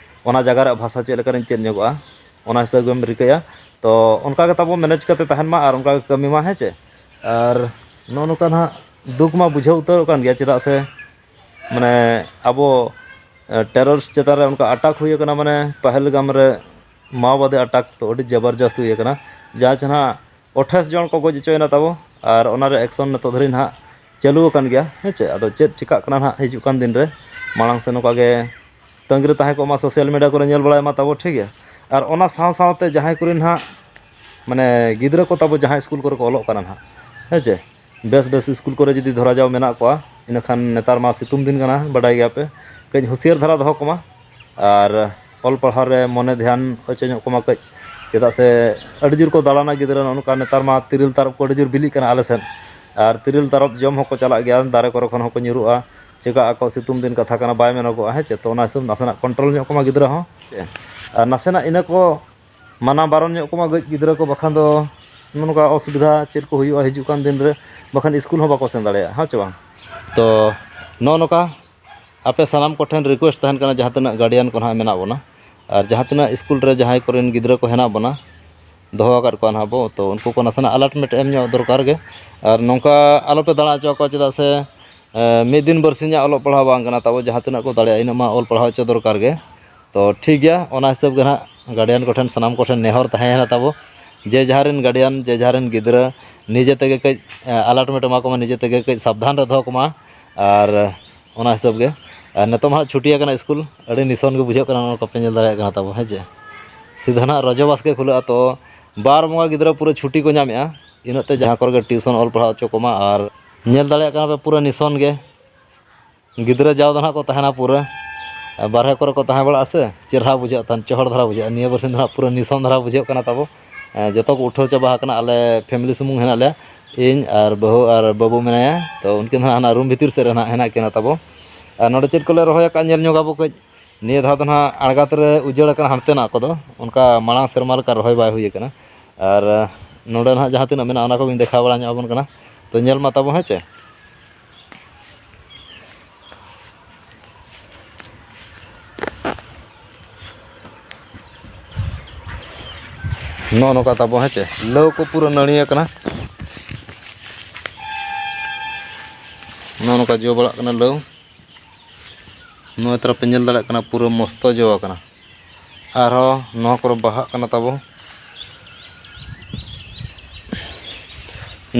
ᱚᱱᱟ ᱡᱟᱭᱜᱟ ᱨᱮᱭᱟᱜ ᱵᱷᱟᱥᱟ ᱪᱮᱫ ᱞᱮᱠᱟᱨᱤᱧ ᱪᱮᱫ ᱧᱚᱜᱚᱜᱼᱟ, ᱚᱱᱟ ᱦᱤᱥᱟᱹᱵ ᱜᱮᱢ ᱨᱤᱠᱟᱹᱭᱟ᱾ ᱛᱚ ᱚᱱᱠᱟ ᱜᱮ ᱛᱟᱵᱚ ᱢᱮᱱᱮᱡᱽ ᱠᱟᱛᱮ ᱛᱟᱦᱮᱱ ᱢᱟ ᱟᱨ ᱚᱱᱠᱟ ᱜᱮ ᱠᱟᱹᱢᱤ ᱢᱟ, ᱦᱮᱸ ᱪᱮ? ᱟᱨ ᱱᱚᱜᱼᱚ ᱱᱚᱝᱠᱟ ᱱᱟᱦᱟᱜ ᱫᱩᱠ ᱢᱟ ᱵᱩᱡᱷᱟᱹᱣ ᱩᱛᱟᱹᱨᱚᱜ ᱠᱟᱱ ᱜᱮᱭᱟ, ᱪᱮᱫᱟᱜ ᱥᱮ ᱢᱟᱱᱮ ᱟᱵᱚ ᱴᱮᱨᱚᱨᱤᱥᱴ ᱪᱮᱛᱟᱱ ᱨᱮ ᱚᱱᱠᱟ ᱟᱴᱟᱠ ᱦᱩᱭ ᱟᱠᱟᱱᱟ, ᱢᱟᱱᱮ ᱯᱟᱦᱮᱞᱜᱟᱢ ᱨᱮ ᱢᱟᱣᱵᱟᱫᱤ ᱟᱴᱟᱠ, ᱛᱚ ᱟᱹᱰᱤ ᱡᱚᱵᱚᱨᱡᱚᱥᱛ ᱦᱩᱭ ᱟᱠᱟᱱᱟ᱾ ᱡᱟᱦᱟᱸ ᱪᱮ ᱱᱟᱦᱟᱜ ᱟᱴᱷᱟᱥ ᱡᱚᱱ ᱠᱚ ᱜᱚᱡ ᱦᱚᱪᱚᱭᱮᱱᱟ ᱛᱟᱵᱚ, ᱟᱨ ᱚᱱᱟ ᱨᱮ ᱮᱠᱥᱚᱱ ᱱᱤᱛᱚᱜ ᱫᱷᱟᱹᱨᱤᱡ ᱱᱟᱦᱟᱜ ᱪᱟᱹᱞᱩ ᱟᱠᱟᱱ ᱜᱮᱭᱟ, ᱦᱮᱸ ᱪᱮ? ᱟᱫᱚ ᱪᱮᱫ ᱪᱤᱠᱟᱹᱜ ᱠᱟᱱᱟ ᱱᱟᱦᱟᱜ ᱦᱤᱡᱩᱜ ᱠᱟᱱ ᱫᱤᱱ ᱨᱮ, ᱢᱟᱲᱟᱝ ᱥᱮ ᱱᱚᱝᱠᱟ ᱜᱮ ᱛᱟᱺᱜᱤ ᱨᱮ ᱛᱟᱦᱮᱸ ᱠᱚᱜ ᱢᱟ, social media ᱠᱚᱨᱮ ᱧᱮᱞ ᱵᱟᱲᱟᱭ ᱢᱟ ᱛᱟᱵᱚ, ᱴᱷᱤᱠ ᱜᱮᱭᱟ᱾ ᱟᱨ ᱚᱱᱟ ᱥᱟᱶ ᱥᱟᱶᱛᱮ ᱡᱟᱦᱟᱸᱭ ᱠᱚᱨᱮᱱ ᱱᱟᱦᱟᱜ ᱢᱟᱱᱮ ᱜᱤᱫᱽᱨᱟᱹ ᱠᱚ ᱛᱟᱵᱚ ᱡᱟᱦᱟᱸᱭ ᱥᱠᱩᱞ ᱠᱚᱨᱮ ᱠᱚ ᱚᱞᱚᱜ ᱠᱟᱱᱟ ᱱᱟᱦᱟᱜ, ᱦᱮᱸ ᱪᱮ? ᱵᱮᱥ ᱵᱮᱥ ᱥᱠᱩᱞ ᱠᱚᱨᱮ ᱡᱩᱫᱤ ᱫᱷᱚᱨᱟ ᱡᱟᱣ ᱢᱮᱱᱟᱜ ᱠᱚᱣᱟ, ᱤᱱᱟᱹᱠᱷᱟᱱ ᱱᱮᱛᱟᱨ ᱢᱟ ᱥᱤᱛᱩᱝ ᱫᱤᱱ ᱠᱟᱱᱟ, ᱵᱟᱰᱟᱭ ᱜᱮᱭᱟᱯᱮ, ᱠᱟᱹᱡ ᱦᱩᱸᱥᱤᱭᱟᱹᱨ ᱫᱷᱟᱨᱟ ᱫᱚᱦᱚ ᱠᱚᱢᱟ᱾ ᱟᱨ ᱚᱞ ᱯᱟᱲᱦᱟᱣ ᱨᱮ ᱢᱚᱱᱮ ᱫᱷᱮᱭᱟᱱ ᱦᱚᱪᱚ ᱧᱚᱜ ᱠᱚᱢᱟ ᱠᱟᱹᱡ᱾ ᱪᱮᱫᱟᱜ ᱥᱮ ᱟᱹᱰᱤ ᱡᱳᱨ ᱠᱚ ᱫᱟᱬᱟᱱᱟ ᱜᱤᱫᱽᱨᱟᱹ᱾ ᱱᱚᱜᱼᱚ ᱱᱚᱝᱠᱟ ᱱᱮᱛᱟᱨ ᱢᱟ ᱛᱤᱨᱤᱞ ᱛᱟᱨᱚᱵ ᱠᱚ ᱟᱹᱰᱤ ᱡᱳᱨ ᱵᱤᱞᱤᱜ ᱠᱟᱱᱟ ᱟᱞᱮ ᱥᱮᱫ, ᱟᱨ ᱛᱤᱨᱤᱞ ᱛᱟᱨᱚᱵ ᱡᱚᱢ ᱦᱚᱸᱠᱚ ᱪᱟᱞᱟᱜ ᱜᱮᱭᱟ, ᱫᱟᱨᱮ ᱠᱚᱨᱮ ᱠᱷᱚᱱ ᱦᱚᱸᱠᱚ ᱧᱩᱨᱩᱜᱼᱟ᱾ ᱪᱮᱠᱟᱜ ᱟᱠᱚ, ᱥᱤᱛᱩᱝ ᱫᱤᱱ ᱠᱟᱛᱷᱟ ᱠᱟᱱᱟ, ᱵᱟᱭ ᱢᱮᱱᱚᱜᱚᱜᱼᱟ, ᱦᱮᱸ ᱪᱮ? ᱛᱚ ᱚᱱᱟ ᱦᱤᱥᱟᱹᱵ ᱱᱟᱥᱮᱱᱟᱜ ᱠᱚᱱᱴᱨᱳᱞ ᱧᱚᱜ ᱠᱚᱢᱟ ᱜᱤᱫᱽᱨᱟᱹ ᱦᱚᱸ, ᱟᱨ ᱱᱟᱥᱮᱱᱟᱜ ᱤᱱᱟᱹ ᱠᱚ ᱢᱟᱱᱟ ᱵᱟᱨᱚᱱ ᱧᱚᱜ ᱠᱚᱢᱟ ᱠᱟᱹᱡ ᱜᱤᱫᱽᱨᱟᱹ ᱠᱚ, ᱵᱟᱠᱷᱟᱱ ᱫᱚ ᱱᱚᱜᱼᱚ ᱱᱚᱝᱠᱟ ᱚᱥᱩᱵᱤᱫᱷᱟ ᱪᱮᱫ ᱠᱚ ᱦᱩᱭᱩᱜᱼᱟ ᱦᱤᱡᱩᱜ ᱠᱟᱱ ᱫᱤᱱ ᱨᱮ, ᱵᱟᱠᱷᱟᱱ ᱥᱠᱩᱞ ᱦᱚᱸ ᱵᱟᱠᱚ ᱥᱮᱱ ᱫᱟᱲᱮᱭᱟᱜᱼᱟ, ᱦᱮᱸ ᱪᱮ ᱵᱟᱝ? ᱛᱚ ᱱᱚᱜᱼᱚ ᱱᱚᱝᱠᱟ ᱟᱯᱮ ᱥᱟᱱᱟᱢ ᱠᱚᱴᱷᱮᱱ ᱨᱤᱠᱩᱭᱮᱥᱴ ᱛᱟᱦᱮᱱ ᱠᱟᱱᱟ, ᱡᱟᱦᱟᱸ ᱛᱤᱱᱟᱹᱜ ᱜᱟᱨᱰᱤᱭᱟᱱ ᱠᱚ ᱱᱟᱦᱟᱜ ᱢᱮᱱᱟᱜ ᱵᱚᱱᱟ, ᱟᱨ ᱡᱟᱦᱟᱸ ᱛᱤᱱᱟᱹᱜ ᱥᱠᱩᱞ ᱨᱮ ᱡᱟᱦᱟᱸᱭ ᱠᱚᱨᱮᱱ ᱜᱤᱫᱽᱨᱟᱹ ᱠᱚ ᱦᱮᱱᱟᱜ ᱵᱚᱱᱟ, ᱫᱚᱦᱚ ᱟᱠᱟᱫ ᱠᱚᱣᱟ ᱱᱟᱦᱟᱜ ᱵᱚ, ᱛᱚ ᱩᱱᱠᱩ ᱠᱚ ᱱᱟᱥᱮᱱᱟᱜ ᱟᱞᱟᱨᱴᱢᱮᱱᱴ ᱮᱢ ᱧᱚᱜ ᱫᱚᱨᱠᱟᱨ ᱜᱮ᱾ ᱟᱨ ᱱᱚᱝᱠᱟ ᱟᱞᱚᱯᱮ ᱫᱟᱬᱟ ᱦᱚᱪᱚ ᱟᱠᱚᱣᱟ, ᱪᱮᱫᱟᱜ ᱥᱮ ᱮ, ᱢᱤᱫ ᱫᱤᱱ ᱵᱟᱨᱥᱤᱧᱟᱜ ᱚᱞᱚᱜ ᱯᱟᱲᱦᱟᱣ ᱵᱟᱝ ᱠᱟᱱᱟ ᱛᱟᱵᱚ᱾ ᱡᱟᱦᱟᱸ ᱛᱤᱱᱟᱹᱜ ᱠᱚ ᱫᱟᱲᱮᱭᱟᱜᱼᱟ, ᱤᱱᱟᱹᱜ ᱢᱟ ᱚᱞ ᱯᱟᱲᱦᱟᱣ ᱦᱚᱪᱚ ᱫᱚᱨᱠᱟᱨ ᱜᱮ᱾ ᱛᱚ ᱴᱷᱤᱠ ᱜᱮᱭᱟ, ᱚᱱᱟ ᱦᱤᱥᱟᱹᱵ ᱜᱮ ᱱᱟᱦᱟᱜ ᱜᱟᱨᱰᱤᱭᱟᱱ ᱠᱚᱴᱷᱮᱱ, ᱥᱟᱱᱟᱢ ᱠᱚᱴᱷᱮᱱ ᱱᱮᱦᱚᱨ ᱛᱟᱦᱮᱸᱭᱮᱱᱟ ᱛᱟᱵᱚ, ᱡᱮ ᱡᱟᱦᱟᱸ ᱨᱮᱱ ᱜᱟᱨᱰᱤᱭᱟᱱ, ᱡᱮ ᱡᱟᱦᱟᱸ ᱨᱮᱱ ᱜᱤᱫᱽᱨᱟᱹ ᱱᱤᱡᱮ ᱛᱮᱜᱮ ᱠᱟᱹᱡ, ᱮ, ᱟᱞᱟᱨᱴᱢᱮᱱᱴ ᱮᱢᱟ ᱠᱚᱢᱟ, ᱱᱤᱡᱮ ᱛᱮᱜᱮ ᱠᱟᱹᱡ ᱥᱟᱵᱫᱷᱟᱱ ᱨᱮ ᱫᱚᱦᱚ ᱠᱚᱢᱟ᱾ ᱟᱨ ᱚᱱᱟ ᱦᱤᱥᱟᱹᱵ ᱜᱮ, ᱟᱨ ᱱᱤᱛᱚᱜ ᱢᱟ ᱦᱟᱸᱜ ᱪᱷᱩᱴᱤ ᱟᱠᱟᱱᱟ ᱥᱠᱩᱞ, ᱟᱹᱰᱤ ᱱᱤᱥᱚᱱ ᱜᱮ ᱵᱩᱡᱷᱟᱹᱜ ᱠᱟᱱᱟ, ᱱᱚᱣᱟ ᱠᱚᱯᱮ ᱧᱮᱞ ᱫᱟᱲᱮᱭᱟᱜ ᱠᱟᱱᱟ ᱛᱟᱵᱚ, ᱦᱮᱸ ᱪᱮ? ᱥᱤᱫᱷᱟᱹ ᱱᱟᱦᱟᱜ ᱨᱚᱡᱚ ᱵᱟᱥᱠᱮ ᱠᱷᱩᱞᱟᱹᱜᱼᱟ, ᱛᱚ ᱵᱟᱨ ᱵᱚᱸᱜᱟ ᱜᱤᱫᱽᱨᱟᱹ ᱯᱩᱨᱟᱹ ᱪᱷᱩᱴᱤ ᱠᱚ ᱧᱟᱢᱮᱜᱼᱟ᱾ ᱤᱱᱟᱹᱜ ᱛᱮ ᱡᱟᱦᱟᱸ ᱠᱚᱨᱮ ᱜᱮ ᱴᱤᱭᱩᱥᱚᱱ ᱚᱞ ᱯᱟᱲᱦᱟᱣ ᱦᱚᱪᱚ ᱠᱚᱢᱟ, ᱟᱨ ᱧᱮᱞ ᱫᱟᱲᱮᱭᱟᱜ ᱠᱟᱱᱟ ᱯᱮ ᱯᱩᱨᱟᱹ ᱱᱤᱥᱚᱱ ᱜᱮ᱾ ᱜᱤᱫᱽᱨᱟᱹ ᱡᱟᱣ ᱫᱚ ᱱᱟᱦᱟᱜ ᱠᱚ ᱛᱟᱦᱮᱱᱟ ᱯᱩᱨᱟᱹ, ᱵᱟᱨᱦᱮ ᱠᱚᱨᱮ ᱠᱚ ᱛᱟᱦᱮᱸ ᱵᱟᱲᱟᱜᱼᱟ ᱥᱮ, ᱪᱮᱨᱦᱟ ᱵᱩᱡᱷᱟᱹᱜ ᱛᱟᱦᱮᱱ, ᱪᱚᱦᱚᱨ ᱫᱷᱟᱨᱟ ᱵᱩᱡᱷᱟᱹᱜᱼᱟ᱾ ᱱᱤᱭᱟᱹ ᱵᱟᱨᱥᱤᱧ ᱫᱚ ᱱᱟᱦᱟᱜ ᱯᱩᱨᱟᱹ ᱱᱤᱥᱚᱱ ᱫᱷᱟᱨᱟ ᱵᱩᱡᱷᱟᱹᱜ ᱠᱟᱱᱟ ᱛᱟᱵᱚ᱾ ᱮᱸ, ᱡᱚᱛᱚ ᱠᱚ ᱩᱴᱷᱟᱹᱣ ᱪᱟᱵᱟ ᱟᱠᱟᱱᱟ, ᱟᱞᱮ ᱯᱷᱮᱢᱤᱞᱤ ᱥᱩᱢᱩᱝ ᱦᱮᱱᱟᱜ ᱞᱮᱭᱟ, ᱤᱧ ᱟᱨ ᱵᱟᱹᱦᱩ ᱟᱨ ᱵᱟᱹᱵᱩ ᱢᱮᱱᱟᱭᱟ᱾ ᱛᱚ ᱩᱱᱠᱤᱱ ᱫᱚ ᱱᱟᱦᱟᱜ ᱦᱟᱱᱟ ᱨᱩᱢ ᱵᱷᱤᱛᱤᱨ ᱥᱮᱫ ᱨᱮ ᱱᱟᱦᱟᱜ ᱦᱮᱱᱟᱜ ᱠᱤᱱᱟ ᱛᱟᱵᱚ᱾ ᱟᱨ ᱱᱚᱰᱮ ᱪᱮᱫ ᱠᱚᱞᱮ ᱨᱚᱦᱚᱭ ᱟᱠᱟᱫ, ᱧᱮᱞ ᱧᱚᱜ ᱟᱵᱚ ᱠᱟᱹᱡ᱾ ᱱᱤᱭᱟᱹ ᱫᱷᱟᱣ ᱫᱚ ᱱᱟᱦᱟᱜ ᱟᱬᱜᱟᱛ ᱨᱮ ᱩᱡᱟᱹᱲ ᱟᱠᱟᱱᱟ ᱦᱟᱱᱛᱮᱱᱟᱜ ᱠᱚᱫᱚ, ᱚᱱᱠᱟ ᱢᱟᱲᱟᱝ ᱥᱮᱨᱢᱟ ᱞᱮᱠᱟ ᱨᱚᱦᱚᱭ ᱵᱟᱭ ᱦᱩᱭ ᱟᱠᱟᱱᱟ᱾ ᱟᱨ ᱱᱚᱰᱮ ᱱᱟᱦᱟᱜ ᱡᱟᱦᱟᱸ ᱛᱤᱱᱟᱹᱜ ᱢᱮᱱᱟᱜᱼᱟ, ᱚᱱᱟ ᱠᱚᱜᱮᱧ ᱫᱮᱠᱷᱟᱣ ᱵᱟᱲᱟ ᱧᱚᱜ ᱟᱵᱚᱱ ᱠᱟᱱᱟ᱾ ᱛᱚ ᱧᱮᱞ ᱢᱟ ᱛᱟᱵᱚ, ᱦᱮᱸ ᱪᱮ? ᱱᱚᱜᱼᱚ ᱱᱚᱝᱠᱟ ᱛᱟᱵᱚ, ᱦᱮᱸ ᱪᱮ? ᱞᱟᱹᱣ ᱠᱚ ᱯᱩᱨᱟᱹ ᱱᱟᱹᱲᱤ ᱟᱠᱟᱱᱟ᱾ ᱱᱚᱜᱼᱚ ᱱᱚᱝᱠᱟ ᱡᱚ ᱵᱟᱲᱟᱜ ᱠᱟᱱᱟ ᱞᱟᱹᱣ᱾ ᱱᱚᱜᱼᱚᱭ ᱛᱚᱨᱟ ᱯᱮ ᱧᱮᱞ ᱫᱟᱲᱮᱭᱟᱜ ᱠᱟᱱᱟ, ᱯᱩᱨᱟᱹ ᱢᱚᱥᱛᱚ ᱡᱚ ᱟᱠᱟᱱᱟ᱾ ᱟᱨᱦᱚᱸ ᱱᱚᱣᱟ ᱠᱚᱨᱮ ᱵᱟᱦᱟᱜ ᱠᱟᱱᱟ ᱛᱟᱵᱚ᱾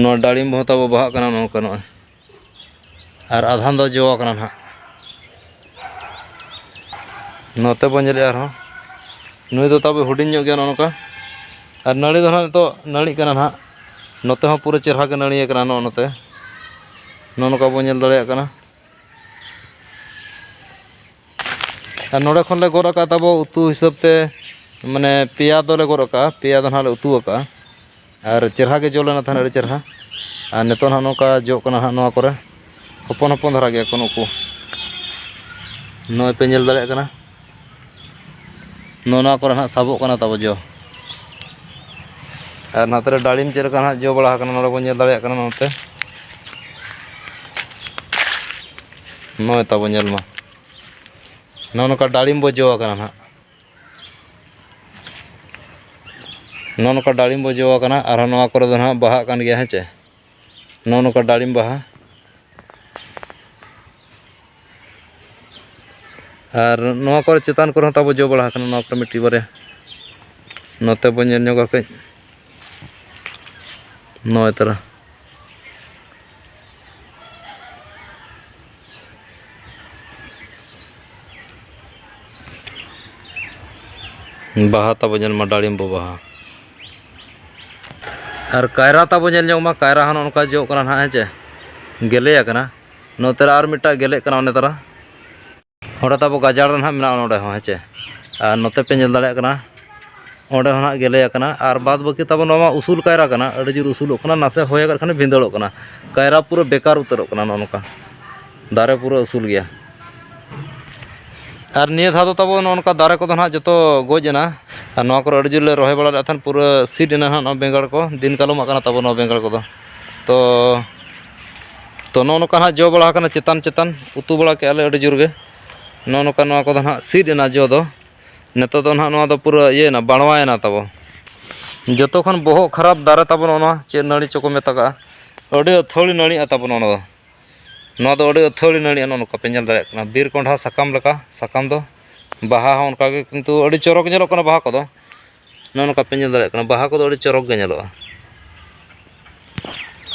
ᱱᱚᱣᱟ ᱰᱟᱲᱤᱢ ᱦᱚᱸ ᱛᱟᱵᱚ ᱵᱟᱦᱟᱜ ᱠᱟᱱᱟ ᱱᱚᱝᱠᱟ ᱱᱚᱜᱼᱚᱭ᱾ ᱟᱨ ᱟᱫᱷᱟᱱ ᱫᱚ ᱡᱚ ᱟᱠᱟᱱᱟ ᱱᱟᱦᱟᱜ᱾ ᱱᱚᱛᱮ ᱵᱚᱱ ᱧᱮᱞᱮᱜᱼᱟ ᱟᱨᱦᱚᱸ, ᱱᱩᱭ ᱫᱚ ᱛᱟᱵᱚ ᱦᱩᱰᱤᱧ ᱧᱚᱜ ᱜᱮᱭᱟ ᱱᱚᱜᱼᱚ ᱱᱚᱝᱠᱟ᱾ ᱟᱨ ᱱᱟᱹᱲᱤ ᱫᱚ ᱱᱟᱦᱟᱜ ᱱᱤᱛᱚᱜ ᱱᱟᱹᱲᱤᱜ ᱠᱟᱱᱟ ᱱᱟᱦᱟᱜ᱾ ᱱᱚᱛᱮ ᱦᱚᱸ ᱯᱩᱨᱟᱹ ᱪᱮᱦᱨᱟ ᱜᱮ ᱱᱟᱹᱲᱤ ᱟᱠᱟᱱᱟ ᱱᱚᱜᱼᱚ ᱱᱚᱛᱮ᱾ ᱱᱚᱜᱼᱚ ᱱᱚᱝᱠᱟ ᱵᱚᱱ ᱧᱮᱞ ᱫᱟᱲᱮᱭᱟᱜ ᱠᱟᱱᱟ᱾ ᱟᱨ ᱱᱚᱰᱮ ᱠᱷᱚᱱ ᱞᱮ ᱜᱚᱫ ᱟᱠᱟᱫ ᱛᱟᱵᱚ ᱩᱛᱩ ᱦᱤᱥᱟᱹᱵ ᱛᱮ ᱢᱟᱱᱮ ᱯᱮᱭᱟ ᱫᱚᱞᱮ ᱜᱚᱫ ᱟᱠᱟᱫᱼᱟ, ᱯᱮᱭᱟ ᱫᱚ ᱱᱟᱦᱟᱜ ᱞᱮ ᱩᱛᱩ ᱟᱠᱟᱫᱼᱟ᱾ ᱟᱨ ᱪᱮᱨᱦᱟ ᱜᱮ ᱡᱚ ᱞᱮᱱᱟ ᱛᱟᱦᱮᱸᱫ, ᱟᱹᱰᱤ ᱪᱮᱨᱦᱟ᱾ ᱟᱨ ᱱᱤᱛᱚᱜ ᱱᱟᱦᱟᱜ ᱱᱚᱝᱠᱟ ᱡᱚᱜ ᱠᱟᱱᱟ ᱱᱟᱦᱟᱜ ᱱᱚᱣᱟ ᱠᱚᱨᱮ, ᱦᱚᱯᱚᱱ ᱦᱚᱯᱚᱱ ᱫᱷᱟᱨᱟ ᱜᱮᱭᱟ ᱠᱚ ᱱᱩᱠᱩ᱾ ᱱᱚᱜᱼᱚᱭ ᱯᱮ ᱧᱮᱞ ᱫᱟᱲᱮᱭᱟᱜ ᱠᱟᱱᱟ, ᱱᱚᱜᱼᱚ ᱱᱚᱣᱟ ᱠᱚᱨᱮ ᱱᱟᱦᱟᱜ ᱥᱟᱵᱚᱜ ᱠᱟᱱᱟ ᱛᱟᱵᱚ ᱡᱚ᱾ ᱟᱨ ᱱᱚᱛᱮ ᱨᱮ ᱰᱟᱹᱞᱤᱢ ᱪᱮᱫ ᱞᱮᱠᱟ ᱱᱟᱦᱟᱜ ᱡᱚ ᱵᱟᱲᱟ ᱟᱠᱟᱱᱟ, ᱱᱚᱰᱮ ᱵᱚᱱ ᱧᱮᱞ ᱫᱟᱲᱮᱭᱟᱜ ᱠᱟᱱᱟ ᱱᱚᱛᱮ᱾ ᱱᱚᱜᱼᱚᱭ ᱛᱟᱵᱚ ᱧᱮᱞ ᱢᱟ, ᱱᱚᱜᱼᱚ ᱱᱚᱝᱠᱟ ᱰᱟᱹᱞᱤᱢ ᱵᱚ ᱡᱚ ᱟᱠᱟᱱᱟ ᱱᱟᱦᱟᱜ᱾ ᱱᱚᱜᱼᱚ ᱱᱚᱝᱠᱟ ᱰᱟᱹᱞᱤᱢ ᱵᱚ ᱡᱚ ᱟᱠᱟᱱᱟ, ᱟᱨᱦᱚᱸ ᱱᱚᱣᱟ ᱠᱚᱨᱮ ᱫᱚ ᱱᱟᱦᱟᱜ ᱵᱟᱦᱟᱜ ᱠᱟᱱ ᱜᱮᱭᱟ, ᱦᱮᱸ ᱪᱮ? ᱱᱚᱜᱼᱚ ᱱᱚᱝᱠᱟ ᱰᱟᱹᱞᱤᱢ ᱵᱟᱦᱟ᱾ ᱟᱨ ᱱᱚᱣᱟ ᱠᱚᱨᱮ ᱪᱮᱛᱟᱱ ᱠᱚᱨᱮ ᱦᱚᱸ ᱛᱟᱵᱚ ᱡᱚ ᱵᱟᱲᱟ ᱟᱠᱟᱱᱟ, ᱱᱚᱣᱟ ᱠᱚᱨᱮ ᱢᱤᱫᱴᱤᱡ ᱵᱟᱨᱭᱟ᱾ ᱱᱚᱛᱮ ᱵᱚᱱ ᱧᱮᱞ ᱧᱚᱜᱟ ᱠᱟᱹᱡ᱾ ᱱᱚᱜᱼᱚᱭ ᱛᱟᱨᱟ᱾ ᱵᱟᱦᱟ ᱛᱟᱵᱚ ᱧᱮᱞ ᱢᱟ, ᱰᱟᱹᱞᱤᱢᱵᱚ ᱵᱟᱦᱟ᱾ ᱟᱨ ᱠᱟᱭᱨᱟ ᱛᱟᱵᱚ ᱧᱮᱞ ᱧᱚᱜ ᱢᱟ, ᱠᱟᱭᱨᱟ ᱦᱚᱸ ᱱᱚᱜᱼᱚ ᱱᱚᱝᱠᱟ ᱡᱚᱜ ᱠᱟᱱᱟ ᱱᱟᱦᱟᱜ, ᱦᱮᱸ ᱪᱮ? ᱜᱮᱞᱮ ᱟᱠᱟᱱᱟ᱾ ᱱᱚᱛᱮ ᱨᱮ ᱟᱨ ᱢᱤᱫᱴᱟᱝ ᱜᱮᱞᱮᱜ ᱠᱟᱱᱟ ᱚᱸᱰᱮ ᱛᱟᱨᱟ᱾ ᱚᱸᱰᱮ ᱛᱟᱵᱚ ᱜᱟᱡᱟᱲ ᱨᱮ ᱱᱟᱦᱟᱜ ᱢᱮᱱᱟᱜᱼᱟ ᱱᱚᱰᱮ ᱦᱚᱸ, ᱦᱮᱸ ᱪᱮ? ᱟᱨ ᱱᱚᱛᱮ ᱯᱮ ᱧᱮᱞ ᱫᱟᱲᱮᱭᱟᱜ ᱠᱟᱱᱟ, ᱚᱸᱰᱮ ᱦᱚᱸ ᱱᱟᱦᱟᱜ ᱜᱮᱞᱮ ᱟᱠᱟᱱᱟ᱾ ᱟᱨ ᱵᱟᱫ ᱵᱟᱹᱠᱤ ᱛᱟᱵᱚ ᱱᱚᱣᱟ ᱢᱟ ᱩᱥᱩᱞ ᱠᱟᱭᱨᱟ ᱠᱟᱱᱟ, ᱟᱹᱰᱤ ᱡᱳᱨ ᱩᱥᱩᱞᱚᱜ ᱠᱟᱱᱟ, ᱱᱟᱥᱮ ᱦᱚᱭ ᱟᱠᱟᱫ ᱠᱷᱟᱱᱮ ᱵᱷᱤᱸᱫᱟᱹᱲᱚᱜ ᱠᱟᱱᱟ᱾ ᱠᱟᱭᱨᱟ ᱯᱩᱨᱟᱹ ᱵᱮᱠᱟᱨ ᱩᱛᱟᱹᱨᱚᱜ ᱠᱟᱱᱟ ᱱᱚᱜᱼᱚ ᱱᱚᱝᱠᱟ᱾ ᱫᱟᱨᱮ ᱯᱩᱨᱟᱹ ᱩᱥᱩᱞ ᱜᱮᱭᱟ᱾ ᱟᱨ ᱱᱤᱭᱟᱹ ᱫᱷᱟᱣ ᱫᱚ ᱛᱟᱵᱚ ᱱᱚᱜᱼᱚ ᱱᱚᱝᱠᱟ ᱫᱟᱨᱮ ᱠᱚᱫᱚ ᱱᱟᱦᱟᱜ ᱡᱚᱛᱚ ᱜᱚᱡ ᱮᱱᱟ᱾ ᱟᱨ ᱱᱚᱣᱟ ᱠᱚᱨᱮ ᱟᱹᱰᱤ ᱡᱳᱨ ᱞᱮ ᱨᱚᱦᱚᱭ ᱵᱟᱲᱟ ᱞᱮᱫ ᱛᱟᱦᱮᱸᱫ, ᱯᱩᱨᱟᱹ ᱥᱤᱫ ᱮᱱᱟ ᱱᱟᱦᱟᱜ ᱱᱚᱣᱟ ᱵᱮᱸᱜᱟᱲ ᱠᱚ᱾ ᱫᱤᱱ ᱠᱟᱞᱚᱢᱟᱜ ᱠᱟᱱᱟ ᱛᱟᱵᱚ ᱱᱚᱣᱟ ᱵᱮᱸᱜᱟᱲ ᱠᱚᱫᱚ᱾ ᱛᱚ, ᱛᱚ ᱱᱚᱜᱼᱚ ᱱᱚᱝᱠᱟ ᱱᱟᱦᱟᱜ ᱡᱚ ᱵᱟᱲᱟ ᱟᱠᱟᱱᱟ ᱪᱮᱛᱟᱱ ᱪᱮᱛᱟᱱ, ᱩᱛᱩ ᱵᱟᱲᱟ ᱠᱮᱜᱼᱟ ᱞᱮ ᱟᱹᱰᱤ ᱡᱳᱨ ᱜᱮ᱾ ᱱᱚᱜᱼᱚ ᱱᱚᱝᱠᱟ ᱱᱚᱣᱟ ᱠᱚᱫᱚ ᱱᱟᱦᱟᱜ ᱥᱤᱫ ᱮᱱᱟ ᱡᱚ ᱫᱚ᱾ ᱱᱤᱛᱚᱜ ᱫᱚ ᱱᱟᱦᱟᱜ ᱱᱚᱣᱟ ᱫᱚ ᱯᱩᱨᱟᱹ ᱤᱭᱟᱹᱭᱮᱱᱟ, ᱵᱟᱲᱣᱟᱭᱮᱱᱟ ᱛᱟᱵᱚ᱾ ᱡᱚᱛᱚ ᱠᱷᱚᱱ ᱵᱚᱦᱚᱜ ᱠᱷᱟᱨᱟᱯ ᱫᱟᱨᱮ ᱛᱟᱵᱚ ᱱᱚᱜᱼᱚ ᱱᱚᱣᱟ, ᱪᱮᱫ ᱱᱟᱹᱲᱤ ᱪᱚᱠᱚ ᱢᱮᱛᱟᱜᱟᱜᱼᱟ, ᱟᱹᱰᱤ ᱟᱹᱛᱷᱟᱹᱲᱤ ᱱᱟᱹᱲᱤᱜᱼᱟ ᱛᱟᱵᱚ ᱱᱚᱣᱟ ᱫᱚ᱾ ᱱᱚᱣᱟ ᱫᱚ ᱟᱹᱰᱤ ᱟᱹᱛᱷᱟᱹᱲᱤ ᱱᱟᱹᱲᱤᱜᱼᱟ, ᱱᱚᱜᱼᱚ ᱱᱚᱝᱠᱟ ᱯᱮ ᱧᱮᱞ ᱫᱟᱲᱮᱭᱟᱜ ᱠᱟᱱᱟ, ᱵᱤᱨ ᱠᱚᱸᱰᱷᱟ ᱥᱟᱠᱟᱢ ᱞᱮᱠᱟ ᱥᱟᱠᱟᱢ ᱫᱚ᱾ ᱵᱟᱦᱟ ᱦᱚᱸ ᱚᱱᱠᱟ ᱜᱮ, ᱠᱤᱱᱛᱩ ᱟᱹᱰᱤ ᱪᱚᱨᱚᱠ ᱧᱮᱞᱚᱜ ᱠᱟᱱᱟ ᱵᱟᱦᱟ ᱠᱚᱫᱚ᱾ ᱱᱚᱜᱼᱚ ᱱᱚᱝᱠᱟ ᱯᱮ ᱧᱮᱞ ᱫᱟᱲᱮᱭᱟᱜ ᱠᱟᱱᱟ, ᱵᱟᱦᱟ ᱠᱚᱫᱚ ᱟᱹᱰᱤ ᱪᱚᱨᱚᱠ ᱜᱮ ᱧᱮᱞᱚᱜᱼᱟ᱾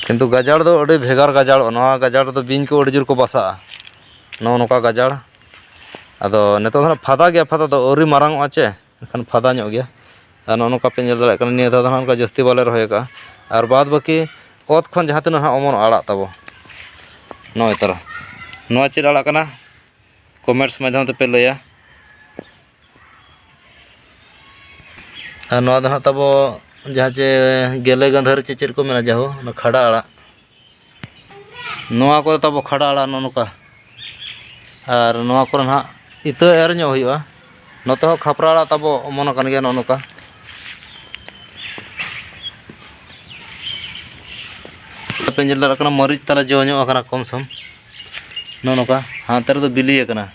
ᱠᱤᱱᱛᱩ ᱜᱟᱡᱟᱲ ᱫᱚ ᱟᱹᱰᱤ ᱵᱷᱮᱜᱟᱨ ᱜᱟᱡᱟᱲᱚᱜᱼᱟ᱾ ᱱᱚᱣᱟ ᱜᱟᱡᱟᱲ ᱨᱮᱫᱚ ᱵᱤᱧ ᱠᱚ ᱟᱹᱰᱤ ᱡᱳᱨ ᱠᱚ ᱵᱟᱥᱟᱜᱼᱟ, ᱱᱚᱜᱼᱚ ᱱᱚᱝᱠᱟ ᱜᱟᱡᱟᱲ᱾ ᱟᱫᱚ ᱱᱤᱛᱚᱜ ᱫᱚ ᱱᱟᱦᱟᱜ ᱯᱷᱟᱫᱟ ᱜᱮᱭᱟ, ᱯᱷᱟᱫᱟ ᱫᱚ ᱟᱹᱣᱨᱤ ᱢᱟᱨᱟᱝ ᱚᱜᱼᱟ ᱪᱮ, ᱮᱱᱠᱷᱟᱱ ᱯᱷᱟᱫᱟ ᱧᱚᱜ ᱜᱮᱭᱟ᱾ ᱟᱨ ᱱᱚᱜᱼᱚ ᱱᱚᱝᱠᱟ ᱯᱮ ᱧᱮᱞ ᱫᱟᱲᱮᱭᱟᱜ ᱠᱟᱱᱟ, ᱱᱤᱭᱟᱹ ᱫᱷᱟᱣ ᱫᱚ ᱱᱟᱦᱟᱜ ᱚᱱᱠᱟ ᱡᱟᱹᱥᱛᱤ ᱵᱟᱞᱮ ᱨᱚᱦᱚᱭ ᱟᱠᱟᱫᱼᱟ᱾ ᱟᱨ ᱵᱟᱫ ᱵᱟᱹᱠᱤ ᱚᱛ ᱠᱷᱚᱱ ᱡᱟᱦᱟᱸ ᱛᱤᱱᱟᱹᱜ ᱱᱟᱦᱟᱜ ᱚᱢᱚᱱᱚᱜᱼᱟ ᱟᱲᱟᱜ ᱛᱟᱵᱚ, ᱱᱚᱜᱼᱚᱭ ᱛᱟᱨᱟ᱾ ᱱᱚᱣᱟ ᱪᱮᱫ ᱟᱲᱟᱜ ᱠᱟᱱᱟ? ᱠᱚᱢᱮᱱᱴᱥ ᱢᱟᱫᱽᱫᱷᱚᱢ ᱛᱮᱯᱮ ᱞᱟᱹᱭᱟ᱾ ᱟᱨ ᱱᱚᱣᱟ ᱫᱚ ᱦᱟᱸᱜ ᱛᱟᱵᱚ ᱡᱟᱦᱟᱸ ᱪᱮ ᱜᱮᱞᱮ ᱜᱟᱹᱫᱷᱟᱹᱨᱤ ᱪᱮ ᱪᱮᱫ ᱠᱚ ᱢᱮᱱᱟ, ᱡᱟᱦᱳ, ᱚᱱᱟ ᱠᱷᱟᱰᱟ ᱟᱲᱟᱜ᱾ ᱱᱚᱣᱟ ᱠᱚ ᱛᱟᱵᱚ ᱠᱷᱟᱰᱟ ᱟᱲᱟᱜ ᱱᱚᱜᱼᱚ ᱱᱚᱝᱠᱟ᱾ ᱟᱨ ᱱᱚᱣᱟ ᱠᱚᱨᱮ ᱱᱟᱦᱟᱜ ᱤᱛᱟᱹ ᱮᱨ ᱧᱚᱜ ᱦᱩᱭᱩᱜᱼᱟ᱾ ᱱᱚᱛᱮ ᱦᱚᱸ ᱠᱷᱟᱯᱨᱟ ᱟᱲᱟᱜ ᱛᱟᱵᱚ ᱚᱢᱚᱱ ᱟᱠᱟᱱ ᱜᱮᱭᱟ ᱱᱚᱜᱼᱚ ᱱᱚᱝᱠᱟ᱾ ᱟᱯᱮ ᱧᱮᱞ ᱫᱟᱲᱮᱭᱟᱜ ᱠᱟᱱᱟ, ᱢᱟᱹᱨᱤᱪ ᱛᱟᱞᱮ ᱡᱚ ᱧᱚᱜ ᱟᱠᱟᱱᱟ ᱠᱚᱢ ᱥᱚᱢ᱾ ᱱᱚᱜᱼᱚ ᱱᱚᱝᱠᱟ ᱦᱟᱱᱛᱮ ᱨᱮᱫᱚ ᱵᱤᱞᱤ ᱟᱠᱟᱱᱟ᱾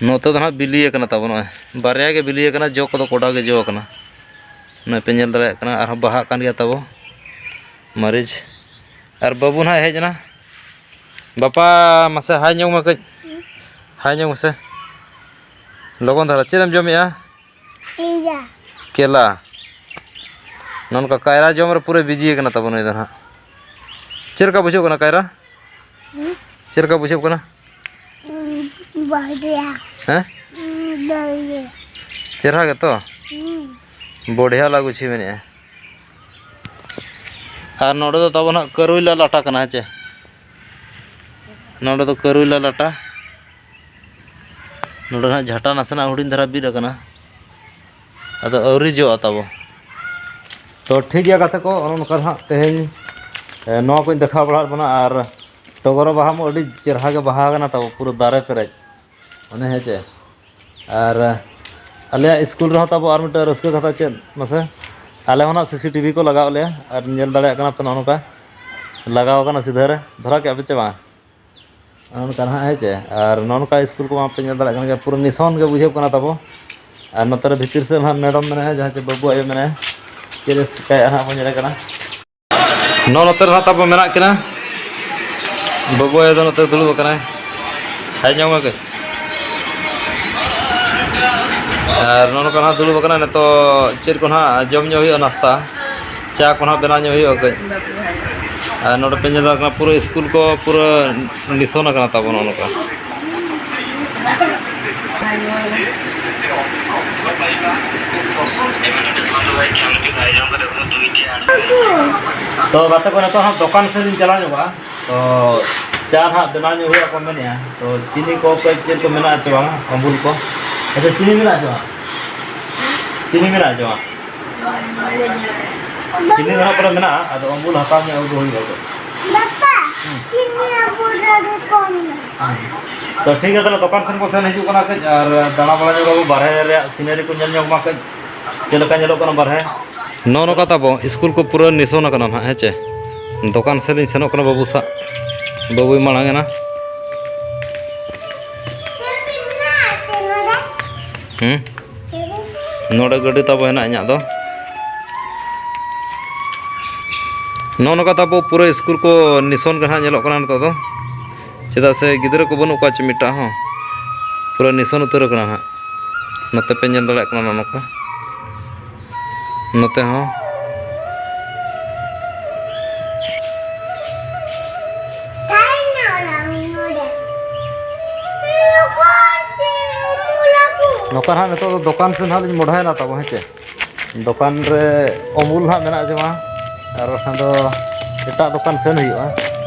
ᱱᱚᱛᱮ ᱫᱚ ᱱᱟᱦᱟᱜ ᱵᱤᱞᱤ ᱟᱠᱟᱱᱟ ᱛᱟᱵᱚ, ᱱᱚᱜᱼᱚᱭ ᱵᱟᱨᱭᱟ ᱜᱮ ᱵᱤᱞᱤ ᱟᱠᱟᱱᱟ, ᱡᱚ ᱠᱚᱫᱚ ᱠᱚᱰᱟ ᱜᱮ ᱡᱚ ᱟᱠᱟᱱᱟ᱾ ᱱᱚᱜᱼᱚᱭ ᱯᱮ ᱧᱮᱞ ᱫᱟᱲᱮᱭᱟᱜ ᱠᱟᱱᱟ, ᱟᱨᱦᱚᱸ ᱵᱟᱦᱟᱜ ᱠᱟᱱ ᱜᱮᱭᱟ ᱛᱟᱵᱚ ᱢᱟᱹᱨᱤᱪ᱾ ᱟᱨ ᱵᱟᱹᱵᱩ ᱱᱟᱦᱟᱜ ᱦᱮᱡ ᱮᱱᱟ᱾ ᱵᱟᱯᱟ, ᱢᱟᱥᱮ ᱦᱟᱭ ᱧᱚᱜ ᱢᱮ ᱠᱟᱹᱡ, ᱦᱟᱭ ᱧᱚᱜ ᱢᱮᱥᱮ᱾ ᱞᱚᱜᱚᱱ ᱫᱷᱟᱨᱟ, ᱪᱮᱫ ᱮᱢ ᱡᱚᱢᱮᱜᱼᱟ? ᱠᱮᱞᱟ᱾ ᱠᱮᱞᱟ᱾ ᱱᱚᱜᱼᱚ ᱱᱚᱝᱠᱟ ᱠᱟᱭᱨᱟ ᱡᱚᱢ ᱨᱮ ᱯᱩᱨᱟᱹ ᱵᱤᱡᱤ ᱟᱠᱟᱱᱟ ᱛᱟᱵᱚ ᱱᱩᱭ ᱫᱚ ᱱᱟᱦᱟᱜ᱾ ᱪᱮᱫ ᱞᱮᱠᱟ ᱵᱩᱡᱷᱟᱹᱜ ᱠᱟᱱᱟ ᱠᱟᱭᱨᱟ? ᱦᱩᱸ? ᱪᱮᱫ ᱞᱮᱠᱟ ᱵᱩᱡᱷᱟᱹᱜ ᱠᱟᱱᱟ? ᱦᱩᱸ, ᱵᱷᱟᱜᱮᱭᱟ᱾ ᱦᱮᱸ? ᱦᱩᱸ, ᱵᱷᱟᱜᱮ᱾ ᱪᱮᱨᱦᱟ ᱜᱮᱛᱚ? ᱦᱩᱸ᱾ ᱵᱚᱰᱷᱤᱭᱟ ᱞᱟᱜᱩᱪᱷᱤ ᱢᱮᱱᱮᱜᱼᱟ᱾ ᱟᱨ ᱱᱚᱰᱮ ᱫᱚ ᱛᱟᱵᱚ ᱱᱟᱦᱟᱜ ᱠᱟᱹᱨᱩᱭᱞᱟ ᱞᱟᱴᱟ ᱠᱟᱱᱟ, ᱦᱮᱸ ᱪᱮ? ᱱᱚᱰᱮ ᱫᱚ ᱠᱟᱹᱨᱩᱭᱞᱟ ᱞᱟᱴᱟ᱾ ᱱᱚᱰᱮ ᱱᱟᱦᱟᱜ ᱡᱷᱟᱴᱟ ᱱᱟᱥᱮᱱᱟᱜ ᱦᱩᱰᱤᱧ ᱫᱷᱟᱨᱟ ᱵᱤᱫ ᱟᱠᱟᱱᱟ, ᱟᱫᱚ ᱟᱹᱣᱨᱤ ᱡᱚᱜᱼᱟ ᱛᱟᱵᱚ᱾ ᱛᱚ ᱴᱷᱤᱠ ᱜᱮᱭᱟ ᱜᱟᱛᱮ ᱠᱚ, ᱚᱱᱮ ᱚᱱᱠᱟ ᱱᱟᱦᱟᱜ ᱛᱮᱦᱮᱧ, ᱮ, ᱱᱚᱣᱟ ᱠᱚᱧ ᱫᱮᱠᱷᱟᱣ ᱵᱟᱲᱟᱣᱟᱫ ᱵᱚᱱᱟ᱾ ᱟᱨ ᱴᱚᱜᱚᱨᱚ ᱵᱟᱦᱟ ᱢᱟ ᱟᱹᱰᱤ ᱪᱮᱨᱦᱟ ᱜᱮ ᱵᱟᱦᱟ ᱟᱠᱟᱱᱟ ᱛᱟᱵᱚ, ᱯᱩᱨᱟᱹ ᱫᱟᱨᱮ ᱯᱮᱨᱮᱡ, ᱚᱱᱮ, ᱦᱮᱸ ᱪᱮ? ᱟᱨ ᱟᱞᱮᱭᱟᱜ ᱥᱠᱩᱞ ᱨᱮᱦᱚᱸ ᱛᱟᱵᱚ ᱟᱨ ᱢᱤᱫᱴᱟᱝ ᱨᱟᱹᱥᱠᱟᱹ ᱠᱟᱛᱷᱟ ᱪᱮᱫ ᱢᱟᱥᱮ, ᱟᱞᱮ ᱦᱚᱸ ᱱᱟᱜ ᱥᱤ ᱥᱤ ᱴᱤ ᱵᱷᱤ ᱠᱚ ᱞᱟᱜᱟᱣ ᱞᱮᱭᱟ, ᱟᱨ ᱧᱮᱞ ᱫᱟᱲᱮᱭᱟᱜ ᱠᱟᱱᱟ ᱯᱮ ᱱᱚᱜᱼᱚ ᱱᱚᱝᱠᱟ ᱞᱟᱜᱟᱣ ᱟᱠᱟᱱᱟ ᱥᱤᱫᱷᱟᱹ ᱨᱮ, ᱫᱷᱚᱨᱟᱣ ᱠᱮᱜᱼᱟ ᱯᱮ ᱪᱮ ᱵᱟᱝ? ᱱᱚᱜᱼᱚ ᱱᱚᱝᱠᱟ ᱱᱟᱦᱟᱜ, ᱦᱮᱸ ᱪᱮ? ᱟᱨ ᱱᱚᱜᱼᱚ ᱱᱚᱝᱠᱟ ᱥᱠᱩᱞ ᱠᱚ ᱢᱟ ᱯᱮ ᱧᱮᱞ ᱫᱟᱲᱮᱭᱟᱜ ᱠᱟᱱ ᱜᱮᱭᱟ, ᱯᱩᱨᱟᱹ ᱱᱤᱥᱚᱱ ᱜᱮ ᱵᱩᱡᱷᱟᱹᱜ ᱠᱟᱱᱟ ᱛᱟᱵᱚ᱾ ᱟᱨ ᱱᱚᱛᱮ ᱨᱮ ᱵᱷᱤᱛᱤᱨ ᱥᱮᱫ ᱱᱟᱦᱟᱜ ᱢᱮᱰᱟᱢ ᱢᱮᱱᱟᱭᱟ, ᱡᱟᱦᱟᱸ ᱪᱮ ᱵᱟᱹᱵᱩ ᱟᱭᱳ ᱢᱮᱱᱟᱭᱟ, ᱪᱮᱫ ᱮ ᱪᱤᱠᱟᱹᱭᱮᱫᱼᱟ ᱱᱟᱦᱟᱜ ᱵᱚᱱ ᱧᱮᱞᱮ ᱠᱟᱱᱟ᱾ ᱱᱚᱜᱼᱚ ᱱᱚᱛᱮ ᱨᱮ ᱱᱟᱦᱟᱜ ᱛᱟᱵᱚ ᱢᱮᱱᱟᱜ ᱠᱤᱱᱟ, ᱵᱟᱹᱵᱩ ᱟᱭᱳ ᱫᱚ ᱱᱚᱛᱮ ᱫᱩᱲᱩᱵ ᱟᱠᱟᱱᱟᱭ, ᱦᱮᱡ ᱧᱚᱜ ᱢᱮ ᱠᱟᱹᱡ᱾ ᱟᱨ ᱱᱚᱜᱼᱚ ᱱᱚᱝᱠᱟ ᱱᱟᱦᱟᱜ ᱫᱩᱲᱩᱵ ᱟᱠᱟᱱᱟ, ᱱᱤᱛᱚᱜ ᱪᱮᱫ ᱠᱚ ᱱᱟᱦᱟᱜ ᱡᱚᱢ ᱧᱚᱜ ᱦᱩᱭᱩᱜᱼᱟ, ᱱᱟᱥᱛᱟ, ᱪᱟ ᱠᱚ ᱱᱟᱦᱟᱜ ᱵᱮᱱᱟᱣ ᱧᱚᱜ ᱦᱩᱭᱩᱜᱼᱟ ᱠᱟᱹᱡ᱾ ᱟᱨ ᱱᱚᱰᱮ ᱯᱮ ᱧᱮᱞ ᱫᱟᱲᱮᱭᱟᱜ ᱠᱟᱱᱟ, ᱯᱩᱨᱟᱹ ᱥᱠᱩᱞ ᱠᱚ ᱯᱩᱨᱟᱹ ᱱᱤᱥᱚᱱ ᱟᱠᱟᱱᱟ ᱛᱟᱵᱚ ᱱᱚᱜᱼᱚ ᱱᱚᱝᱠᱟ᱾ ᱛᱚ ᱜᱟᱛᱮ ᱠᱚ, ᱱᱤᱛᱚᱜ ᱦᱟᱸᱜ ᱫᱚᱠᱟᱱ ᱥᱮᱫ ᱞᱤᱧ ᱪᱟᱞᱟᱣ ᱧᱚᱜᱚᱜᱼᱟ᱾ ᱛᱚ ᱪᱟ ᱦᱟᱸᱜ ᱵᱮᱱᱟᱣ ᱧᱚᱜ ᱦᱩᱭᱩᱜᱼᱟ ᱠᱚ ᱢᱮᱱᱮᱫᱼᱟ᱾ ᱛᱚ ᱪᱤᱱᱤ ᱠᱚ ᱠᱟᱹᱡ ᱪᱮᱫ ᱠᱚ ᱢᱮᱱᱟᱜᱼᱟ ᱪᱮ ᱵᱟᱝ, ᱟᱢᱩᱞ ᱠᱚ? ᱟᱪᱪᱷᱟ, ᱪᱤᱱᱤ ᱢᱮᱱᱟᱜᱼᱟ ᱪᱮ ᱵᱟᱝ? ᱪᱤᱱᱤ ᱢᱮᱱᱟᱜᱼᱟ ᱪᱮ ᱵᱟᱝ? ᱪᱤᱱᱤ ᱫᱚ ᱦᱟᱸᱜ ᱯᱟᱞᱮ ᱢᱮᱱᱟᱜᱼᱟ, ᱟᱫᱚ ᱟᱢᱩᱞ ᱦᱟᱛᱟᱣ ᱧᱚᱜ ᱟᱹᱜᱩ ᱦᱩᱭᱩᱜᱼᱟ ᱛᱚ᱾ ᱵᱟᱯᱟ, ᱦᱩᱸ᱾ ᱪᱤᱱᱤ ᱟᱵᱚ ᱨᱮ ᱠᱚᱢ ᱢᱮ᱾ ᱦᱩᱸ᱾ ᱛᱚ ᱴᱷᱤᱠ ᱜᱮᱭᱟ, ᱛᱟᱦᱚᱞᱮ ᱫᱚᱠᱟᱱ ᱥᱮᱱ ᱵᱚ ᱥᱮᱱ ᱦᱤᱡᱩᱜ ᱠᱟᱱᱟ ᱠᱟᱹᱡ, ᱟᱨ ᱫᱟᱬᱟ ᱵᱟᱲᱟ ᱧᱚᱜ ᱟᱵᱚ, ᱵᱟᱨᱦᱮ ᱨᱮᱭᱟᱜ ᱥᱤᱱᱟᱨᱤ ᱠᱚ ᱧᱮᱞ ᱧᱚᱜ ᱢᱟ ᱠᱟᱹᱡ, ᱪᱮᱫ ᱞᱮᱠᱟ ᱧᱮᱞᱚᱜ ᱠᱟᱱᱟ ᱵᱟᱨᱦᱮ᱾ ᱱᱚᱜᱼᱚ ᱱᱚᱝᱠᱟ ᱛᱟᱵᱚ ᱥᱠᱩᱞ ᱠᱚ ᱯᱩᱨᱟᱹ ᱱᱤᱥᱚᱱ ᱟᱠᱟᱱᱟ ᱱᱟᱦᱟᱜ, ᱦᱮᱸ ᱪᱮ? ᱫᱚᱠᱟᱱ ᱥᱮᱫ ᱤᱧ ᱥᱮᱱᱚᱜ ᱠᱟᱱᱟ ᱵᱟᱹᱵᱩ ᱥᱟᱶ, ᱵᱟᱹᱵᱩᱭ ᱢᱟᱲᱟᱝ ᱮᱱᱟ᱾ ᱦᱩᱸ? ᱱᱚᱰᱮ ᱜᱟᱹᱰᱤ ᱛᱟᱵᱚ ᱦᱮᱱᱟᱜᱼᱟ ᱤᱧᱟᱹᱜ ᱫᱚ᱾ ᱱᱚᱜᱼᱚ ᱱᱚᱝᱠᱟ ᱛᱟᱵᱚ ᱯᱩᱨᱟᱹ ᱥᱠᱩᱞ ᱠᱚ ᱱᱤᱥᱚᱱ ᱜᱮ ᱱᱟᱦᱟᱜ ᱧᱮᱞᱚᱜ ᱠᱟᱱᱟ ᱱᱤᱛᱚᱜ ᱫᱚ, ᱪᱮᱫᱟᱜ ᱥᱮ ᱜᱤᱫᱽᱨᱟᱹ ᱠᱚ ᱵᱟᱹᱱᱩᱜ ᱠᱚᱣᱟ ᱪᱮ ᱢᱤᱫᱴᱟᱝ ᱦᱚᱸ, ᱯᱩᱨᱟᱹ ᱱᱤᱥᱚᱱ ᱩᱛᱟᱹᱨ ᱟᱠᱟᱱᱟ ᱱᱟᱦᱟᱜ᱾ ᱱᱚᱛᱮ ᱯᱮ ᱧᱮᱞ ᱫᱟᱲᱮᱭᱟᱜ ᱠᱟᱱᱟ ᱱᱚᱜᱼᱚ ᱱᱚᱝᱠᱟ᱾ ᱱᱚᱛᱮ ᱦᱚᱸ᱾ ᱱᱚᱝᱠᱟ ᱦᱟᱸᱜ ᱱᱤᱛᱚᱜ ᱫᱚ ᱫᱚᱠᱟᱱ ᱥᱮᱫ ᱦᱟᱸᱜ ᱞᱤᱧ ᱢᱚᱰᱦᱟᱭᱮᱱᱟ ᱛᱟᱵᱚ, ᱦᱮᱸ ᱪᱮ? ᱫᱚᱠᱟᱱ ᱨᱮ ᱚᱢᱩᱞ ᱦᱟᱸᱜ ᱢᱮᱱᱟᱜᱼᱟ ᱡᱮ ᱵᱟᱝ, ᱟᱨ ᱵᱟᱠᱷᱟᱱ ᱫᱚ ᱮᱴᱟᱜ ᱫᱚᱠᱟᱱ ᱥᱮᱱ ᱦᱩᱭᱩᱜᱼᱟ᱾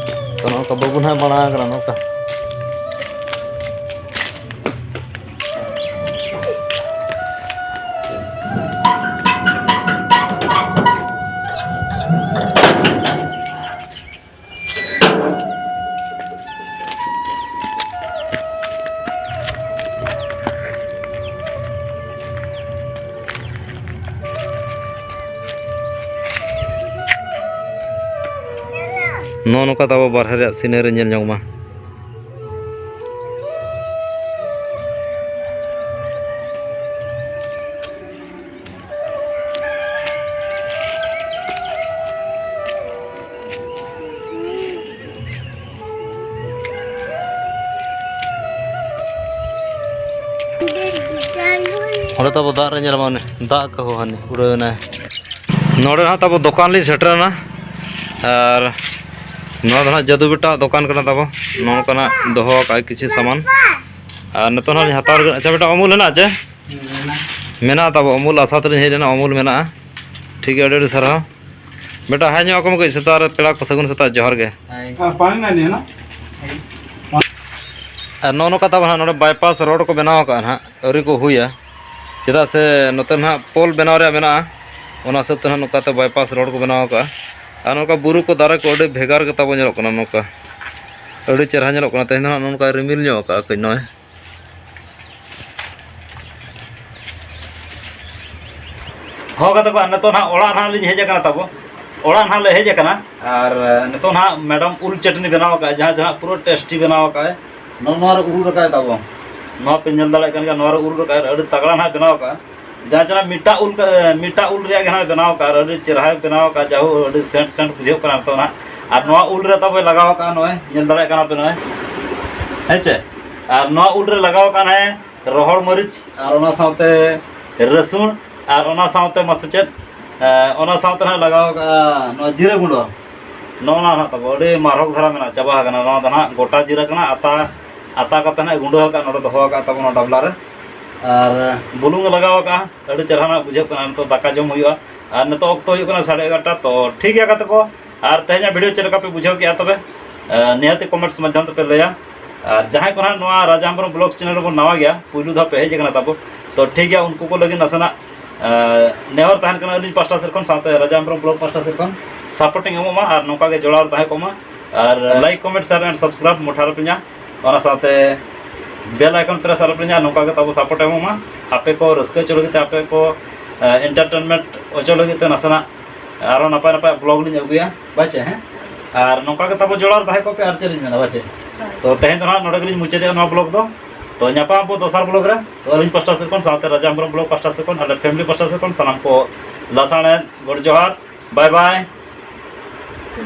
ᱛᱚ ᱱᱚᱜᱼᱚ ᱱᱚᱝᱠᱟ ᱵᱟᱹᱵᱩ ᱦᱟᱸᱜ ᱢᱟᱲᱟᱝ ᱟᱠᱟᱱᱟ ᱱᱚᱝᱠᱟ᱾ ᱱᱚᱜᱼᱚ ᱱᱚᱝᱠᱟ ᱛᱟᱵᱚ ᱵᱟᱨᱦᱮ ᱨᱮᱭᱟᱜ ᱥᱤᱱᱟᱹᱨᱤ ᱧᱮᱞ ᱧᱚᱜ ᱢᱟ᱾ ᱚᱸᱰᱮ ᱛᱟᱵᱚ ᱫᱟᱜ ᱨᱮ ᱧᱮᱞ ᱢᱟ, ᱚᱱᱮ ᱫᱟᱜ ᱠᱟᱦᱩ ᱦᱟᱹᱱᱤ ᱩᱰᱟᱹᱣ ᱮᱱᱟᱭ᱾ ᱱᱚᱰᱮ ᱦᱟᱸᱜ ᱛᱟᱵᱚ ᱫᱚᱠᱟᱱ ᱞᱤᱧ ᱥᱮᱴᱮᱨ ᱮᱱᱟ, ᱟᱨ ᱱᱚᱣᱟ ᱫᱚ ᱦᱟᱸᱜ ᱡᱟᱹᱫᱩ ᱵᱮᱴᱟ ᱫᱚᱠᱟᱱ ᱠᱟᱱᱟ ᱛᱟᱵᱚ᱾ ᱱᱚᱜᱼᱚ ᱱᱚᱝᱠᱟᱱᱟᱜ ᱫᱚᱦᱚ ᱟᱠᱟᱫ ᱠᱤᱪᱷᱩ ᱥᱟᱢᱟᱱ, ᱟᱨ ᱱᱤᱛᱚᱜ ᱦᱟᱸᱜ ᱞᱤᱧ ᱦᱟᱛᱟᱣ ᱞᱟᱹᱜᱤᱫ᱾ ᱟᱪᱪᱷᱟ ᱵᱮᱴᱟ, ᱚᱢᱩᱞ ᱦᱮᱱᱟᱜᱼᱟ ᱪᱮ? ᱢᱮᱱᱟᱜᱼᱟ ᱛᱟᱵᱚ ᱚᱢᱩᱞ, ᱟᱥᱟ ᱛᱮᱞᱤᱧ ᱦᱮᱡ ᱞᱮᱱᱟ, ᱚᱢᱩᱞ ᱢᱮᱱᱟᱜᱼᱟ᱾ ᱴᱷᱤᱠ ᱜᱮᱭᱟ, ᱟᱹᱰᱤ ᱟᱹᱰᱤ ᱥᱟᱨᱦᱟᱣ᱾ ᱵᱮᱴᱟ, ᱦᱮᱸ ᱧᱚᱜ ᱟᱠᱚ ᱢᱮ ᱠᱟᱹᱡ, ᱥᱮᱛᱟᱜ ᱨᱮ ᱯᱮᱲᱟ ᱠᱚ ᱥᱟᱹᱜᱩᱱ ᱥᱮᱛᱟᱜ, ᱡᱚᱦᱟᱨ ᱜᱮ᱾ ᱦᱳᱭ᱾ ᱟᱨ ᱯᱟᱱᱤ ᱱᱟᱱᱤ ᱦᱮᱱᱟᱜ? ᱟᱨ ᱱᱚᱜᱼᱚ ᱱᱚᱝᱠᱟ ᱛᱟᱵᱚ ᱦᱟᱸᱜ ᱱᱚᱰᱮ ᱵᱟᱭᱯᱟᱥ ᱨᱳᱰ ᱠᱚ ᱵᱮᱱᱟᱣ ᱟᱠᱟᱫᱼᱟ ᱱᱟᱦᱟᱜ, ᱟᱹᱣᱨᱤ ᱠᱚ ᱦᱩᱭᱟ᱾ ᱪᱮᱫᱟᱜ ᱥᱮ ᱱᱚᱛᱮ ᱱᱟᱦᱟᱜ ᱯᱳᱞ ᱵᱮᱱᱟᱣ ᱨᱮᱭᱟᱜ ᱢᱮᱱᱟᱜᱼᱟ, ᱚᱱᱟ ᱦᱤᱥᱟᱹᱵ ᱛᱮ ᱱᱟᱦᱟᱜ ᱱᱚᱝᱠᱟᱛᱮ ᱵᱟᱭᱯᱟᱥ ᱨᱳᱰ ᱠᱚ ᱵᱮᱱᱟᱣ ᱟᱠᱟᱫᱼᱟ᱾ ᱟᱨ ᱱᱚᱝᱠᱟ ᱵᱩᱨᱩ ᱠᱚ, ᱫᱟᱨᱮ ᱠᱚ ᱟᱹᱰᱤ ᱵᱷᱮᱜᱟᱨ ᱜᱮ ᱛᱟᱵᱚ ᱧᱮᱞᱚᱜ ᱠᱟᱱᱟ᱾ ᱱᱚᱝᱠᱟ ᱟᱹᱰᱤ ᱪᱮᱦᱨᱟ ᱧᱮᱞᱚᱜ ᱠᱟᱱᱟ᱾ ᱛᱮᱦᱮᱧ ᱫᱚ ᱱᱟᱦᱟᱜ ᱱᱚᱝᱠᱟ ᱨᱤᱢᱤᱞ ᱧᱚᱜ ᱟᱠᱟᱫᱼᱟ ᱠᱟᱹᱡ ᱱᱚᱜᱼᱚᱭ᱾ ᱦᱚᱸ ᱜᱟᱛᱮ ᱠᱚ, ᱱᱤᱛᱚᱜ ᱱᱟᱦᱟᱜ ᱚᱲᱟᱜ ᱱᱟᱦᱟᱜ ᱞᱤᱧ ᱦᱮᱡ ᱟᱠᱟᱱᱟ ᱛᱟᱵᱚ᱾ ᱚᱲᱟᱜ ᱱᱟᱦᱟᱜ ᱞᱮ ᱦᱮᱡ ᱟᱠᱟᱱᱟ᱾ ᱟᱨ ᱱᱤᱛᱚᱜ ᱱᱟᱦᱟᱜ ᱢᱮᱰᱟᱢ ᱩᱞ ᱪᱟᱹᱴᱱᱤ ᱵᱮᱱᱟᱣ ᱟᱠᱟᱫᱼᱟ, ᱡᱟᱦᱟᱸ ᱡᱟᱦᱟᱸ ᱯᱩᱨᱟᱹ ᱴᱮᱥᱴᱤ ᱵᱮᱱᱟᱣ ᱟᱠᱟᱫᱼᱟᱭ᱾ ᱱᱚᱜᱼᱚ ᱱᱚᱣᱟ ᱨᱮ ᱩᱨᱩ ᱨᱟᱠᱟᱵ ᱛᱟᱵᱚ᱾ ᱱᱚᱣᱟ ᱯᱮ ᱧᱮᱞ ᱫᱟᱲᱮᱭᱟᱜ ᱠᱟᱱ ᱜᱮᱭᱟ, ᱱᱚᱣᱟ ᱨᱮ ᱩᱨᱩ ᱨᱟᱠᱟᱵ ᱟᱹᱰᱤ ᱛᱟᱜᱲᱟ ᱱᱟᱦᱟᱜ ᱵᱮᱱᱟᱣ ᱟᱠᱟᱫᱼᱟ᱾ ᱡᱟᱦᱟᱸ ᱡᱟᱦᱟᱸ ᱢᱤᱫᱴᱟᱜ ᱩᱞ ᱠᱟ-, ᱢᱤᱫᱴᱟᱜ ᱩᱞ ᱨᱮᱭᱟᱜ ᱜᱮ ᱱᱟᱦᱟᱜ ᱵᱮᱱᱟᱣ ᱟᱠᱟᱫᱼᱟ, ᱟᱨ ᱟᱹᱰᱤ ᱪᱮᱦᱨᱟᱭ ᱵᱮᱱᱟᱣ ᱟᱠᱟᱫᱼᱟ᱾ ᱡᱟᱦᱳ, ᱟᱹᱰᱤ ᱥᱮᱱᱴ ᱥᱮᱱᱴ ᱵᱩᱡᱷᱟᱹᱜ ᱠᱟᱱᱟ ᱱᱤᱛᱚᱜ ᱱᱟᱦᱟᱜ᱾ ᱟᱨ ᱱᱚᱣᱟ ᱩᱞ ᱨᱮ ᱛᱟᱵᱚᱭ ᱞᱟᱜᱟᱣ ᱟᱠᱟᱫᱼᱟ, ᱱᱚᱜᱼᱚᱭ ᱧᱮᱞ ᱫᱟᱲᱮᱭᱟᱜ ᱠᱟᱱᱟ ᱯᱮ ᱱᱚᱜᱼᱚᱭ, ᱦᱮᱸ ᱪᱮ? ᱟᱨ ᱱᱚᱣᱟ ᱩᱞ ᱨᱮ ᱞᱟᱜᱟᱣ ᱟᱠᱟᱫ ᱱᱟᱦᱟᱜ ᱨᱚᱦᱚᱲ ᱢᱟᱹᱨᱤᱪ, ᱟᱨ ᱚᱱᱟ ᱥᱟᱶᱛᱮ ᱨᱟᱹᱥᱩᱱ, ᱟᱨ ᱚᱱᱟ ᱥᱟᱶᱛᱮ ᱢᱟᱥᱮ ᱪᱮᱫ, ᱮ, ᱚᱱᱟ ᱥᱟᱶᱛᱮ ᱱᱟᱦᱟᱜ ᱞᱟᱜᱟᱣ ᱟᱠᱟᱫᱼᱟ ᱱᱚᱣᱟ ᱡᱤᱨᱟᱹ ᱜᱩᱸᱰᱟᱹ᱾ ᱱᱚᱜᱼᱚ ᱱᱟ ᱱᱟᱦᱟᱜ ᱛᱟᱵᱚ ᱟᱹᱰᱤ ᱢᱟᱨᱦᱚᱠ ᱫᱷᱟᱨᱟ ᱢᱮᱱᱟᱜᱼᱟ, ᱪᱟᱵᱟ ᱟᱠᱟᱱᱟ᱾ ᱱᱚᱣᱟ ᱫᱚ ᱱᱟᱦᱟᱜ ᱜᱚᱴᱟ ᱡᱤᱨᱟᱹ ᱠᱟᱱᱟ, ᱟᱛᱟ, ᱟᱛᱟ ᱠᱟᱛᱮ ᱱᱟᱦᱟᱜ ᱜᱩᱸᱰᱟᱹ ᱟᱠᱟᱫ, ᱱᱚᱰᱮ ᱫᱚᱦᱚ ᱟᱠᱟᱫ ᱛᱟᱵᱚᱱᱟ ᱰᱟᱵᱞᱟ ᱨᱮ᱾ ᱟᱨ ᱵᱩᱞᱩᱝ ᱮ ᱞᱟᱜᱟᱣ ᱟᱠᱟᱫᱼᱟ, ᱟᱹᱰᱤ ᱪᱮᱦᱨᱟ ᱱᱟᱦᱟᱜ ᱵᱩᱡᱷᱟᱹᱜ ᱠᱟᱱᱟ᱾ ᱱᱤᱛᱚᱜ ᱫᱟᱠᱟ ᱡᱚᱢ ᱦᱩᱭᱩᱜᱼᱟ᱾ ᱟᱨ ᱱᱤᱛᱚᱜ ᱚᱠᱛᱚ ᱦᱩᱭᱩᱜ ᱠᱟᱱᱟ ᱥᱟᱲᱮ ᱮᱜᱟᱨᱚᱴᱟ᱾ ᱛᱚ ᱴᱷᱤᱠ ᱜᱮᱭᱟ ᱜᱟᱛᱮ ᱠᱚ, ᱟᱨ ᱛᱮᱦᱮᱧᱟᱜ ᱵᱷᱤᱰᱤᱭᱳ ᱪᱮᱫ ᱞᱮᱠᱟ ᱯᱮ ᱵᱩᱡᱷᱟᱹᱣ ᱠᱮᱜᱼᱟ? ᱛᱚᱵᱮ, ᱮ, ᱱᱤᱦᱟᱹᱛᱤ ᱠᱚᱢᱮᱱᱴᱥ ᱢᱟᱫᱽᱫᱷᱚᱢ ᱛᱮᱯᱮ ᱞᱟᱹᱭᱟ᱾ ᱟᱨ ᱡᱟᱦᱟᱸᱭ ᱠᱚ ᱱᱟᱦᱟᱜ ᱱᱚᱣᱟ ᱨᱟᱡᱟ ᱦᱮᱢᱵᱨᱚᱢ ᱵᱞᱚᱜ ᱪᱮᱱᱮᱞ ᱨᱮᱵᱚᱱ ᱱᱟᱣᱟ ᱜᱮᱭᱟ, ᱯᱩᱭᱞᱩ ᱫᱷᱟᱣ ᱯᱮ ᱦᱮᱡ ᱟᱠᱟᱱᱟ ᱛᱟᱵᱚ, ᱛᱚ ᱴᱷᱤᱠ ᱜᱮᱭᱟ, ᱩᱱᱠᱩ ᱠᱚ ᱞᱟᱹᱜᱤᱫ ᱱᱟᱥᱮᱱᱟᱜ, ᱮ, ᱱᱮᱦᱚᱨ ᱛᱟᱦᱮᱱ ᱠᱟᱱᱟ ᱟᱹᱞᱤᱧ ᱯᱟᱥᱴᱟ ᱥᱮᱫ ᱠᱷᱚᱱ, ᱥᱟᱶᱛᱮ ᱨᱟᱡᱟ ᱦᱮᱢᱵᱨᱚᱢ ᱵᱞᱚᱜ ᱯᱟᱥᱴᱟ ᱥᱮᱫ ᱠᱷᱚᱱ ᱥᱟᱯᱳᱨᱴᱤᱝ ᱮᱢᱚᱜ ᱢᱟ ᱟᱨ ᱱᱚᱝᱠᱟ ᱜᱮ ᱡᱚᱲᱟᱣ ᱨᱮ ᱛᱟᱦᱮᱸ ᱠᱚᱜ ᱢᱟ᱾ ᱟᱨ like, comment, share and subscribe ᱢᱚᱴᱷᱟ ᱨᱮᱯᱮ ᱧᱟ, ᱚᱱᱟ ᱥᱟᱶᱛᱮ ᱵᱮᱞ ᱟᱭᱠᱚᱱ ᱯᱨᱮᱥ ᱟᱞᱚᱯᱮ ᱧᱟ, ᱱᱚᱝᱠᱟ ᱜᱮ ᱛᱟᱵᱚ ᱥᱟᱯᱳᱨᱴ ᱮᱢᱚᱜ ᱢᱟ᱾ ᱟᱯᱮ ᱠᱚ ᱨᱟᱹᱥᱠᱟᱹ ᱦᱚᱪᱚ ᱞᱟᱹᱜᱤᱫ ᱛᱮ, ᱟᱯᱮ ᱠᱚ, ᱮ, ᱮᱱᱴᱟᱨᱴᱮᱱᱢᱮᱱᱴ ᱦᱚᱪᱚ ᱞᱟᱹᱜᱤᱫ ᱛᱮ ᱱᱟᱥᱮᱱᱟᱜ ᱟᱨᱚ ᱱᱟᱯᱟᱭ ᱱᱟᱯᱟᱭ ᱵᱞᱚᱜᱽ ᱞᱤᱧ ᱟᱹᱜᱩᱭᱟ, ᱵᱟᱪᱮ? ᱦᱮᱸ, ᱟᱨ ᱱᱚᱝᱠᱟ ᱜᱮ ᱛᱟᱵᱚ ᱡᱚᱲᱟᱣ ᱨᱮ ᱛᱟᱦᱮᱸ ᱠᱚᱜ ᱯᱮ, ᱟᱨ ᱪᱮᱫ ᱞᱤᱧ ᱢᱮᱱᱟ, ᱵᱟᱪᱮ? ᱦᱳᱭ᱾ ᱛᱚ ᱛᱮᱦᱮᱧ ᱫᱚ ᱱᱟᱦᱟᱜ ᱱᱚᱰᱮ ᱜᱮᱞᱤᱧ ᱢᱩᱪᱟᱹᱫᱮᱜᱼᱟ ᱱᱚᱣᱟ ᱵᱞᱚᱜᱽ ᱫᱚ᱾ ᱛᱚ ᱧᱟᱯᱟᱢ ᱟᱵᱚ ᱫᱚᱥᱟᱨ ᱵᱞᱚᱜᱽ ᱨᱮ᱾ ᱛᱚ ᱟᱹᱞᱤᱧ ᱯᱟᱥᱴᱟ ᱥᱮᱫ ᱠᱷᱚᱱ, ᱥᱟᱶᱛᱮ ᱨᱟᱡᱟ ᱦᱮᱢᱵᱨᱚᱢ ᱵᱞᱚᱜᱽ ᱯᱟᱥᱴᱟ ᱥᱮᱫ ᱠᱷᱚᱱ, ᱟᱞᱮ ᱯᱷᱮᱢᱤᱞᱤ ᱯᱟᱥᱴᱟ ᱥᱮᱫ ᱠᱷᱚᱱ ᱥᱟᱱᱟᱢ ᱠᱚ ᱞᱟᱥᱟᱲᱦᱮᱫ ᱜᱚᱰ ᱡᱚᱦᱟᱨ, ᱵᱟᱭ ᱵᱟᱭ᱾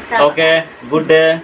ᱥᱟᱵ ᱳᱠᱮ, ᱜᱩᱰ ᱰᱮ᱾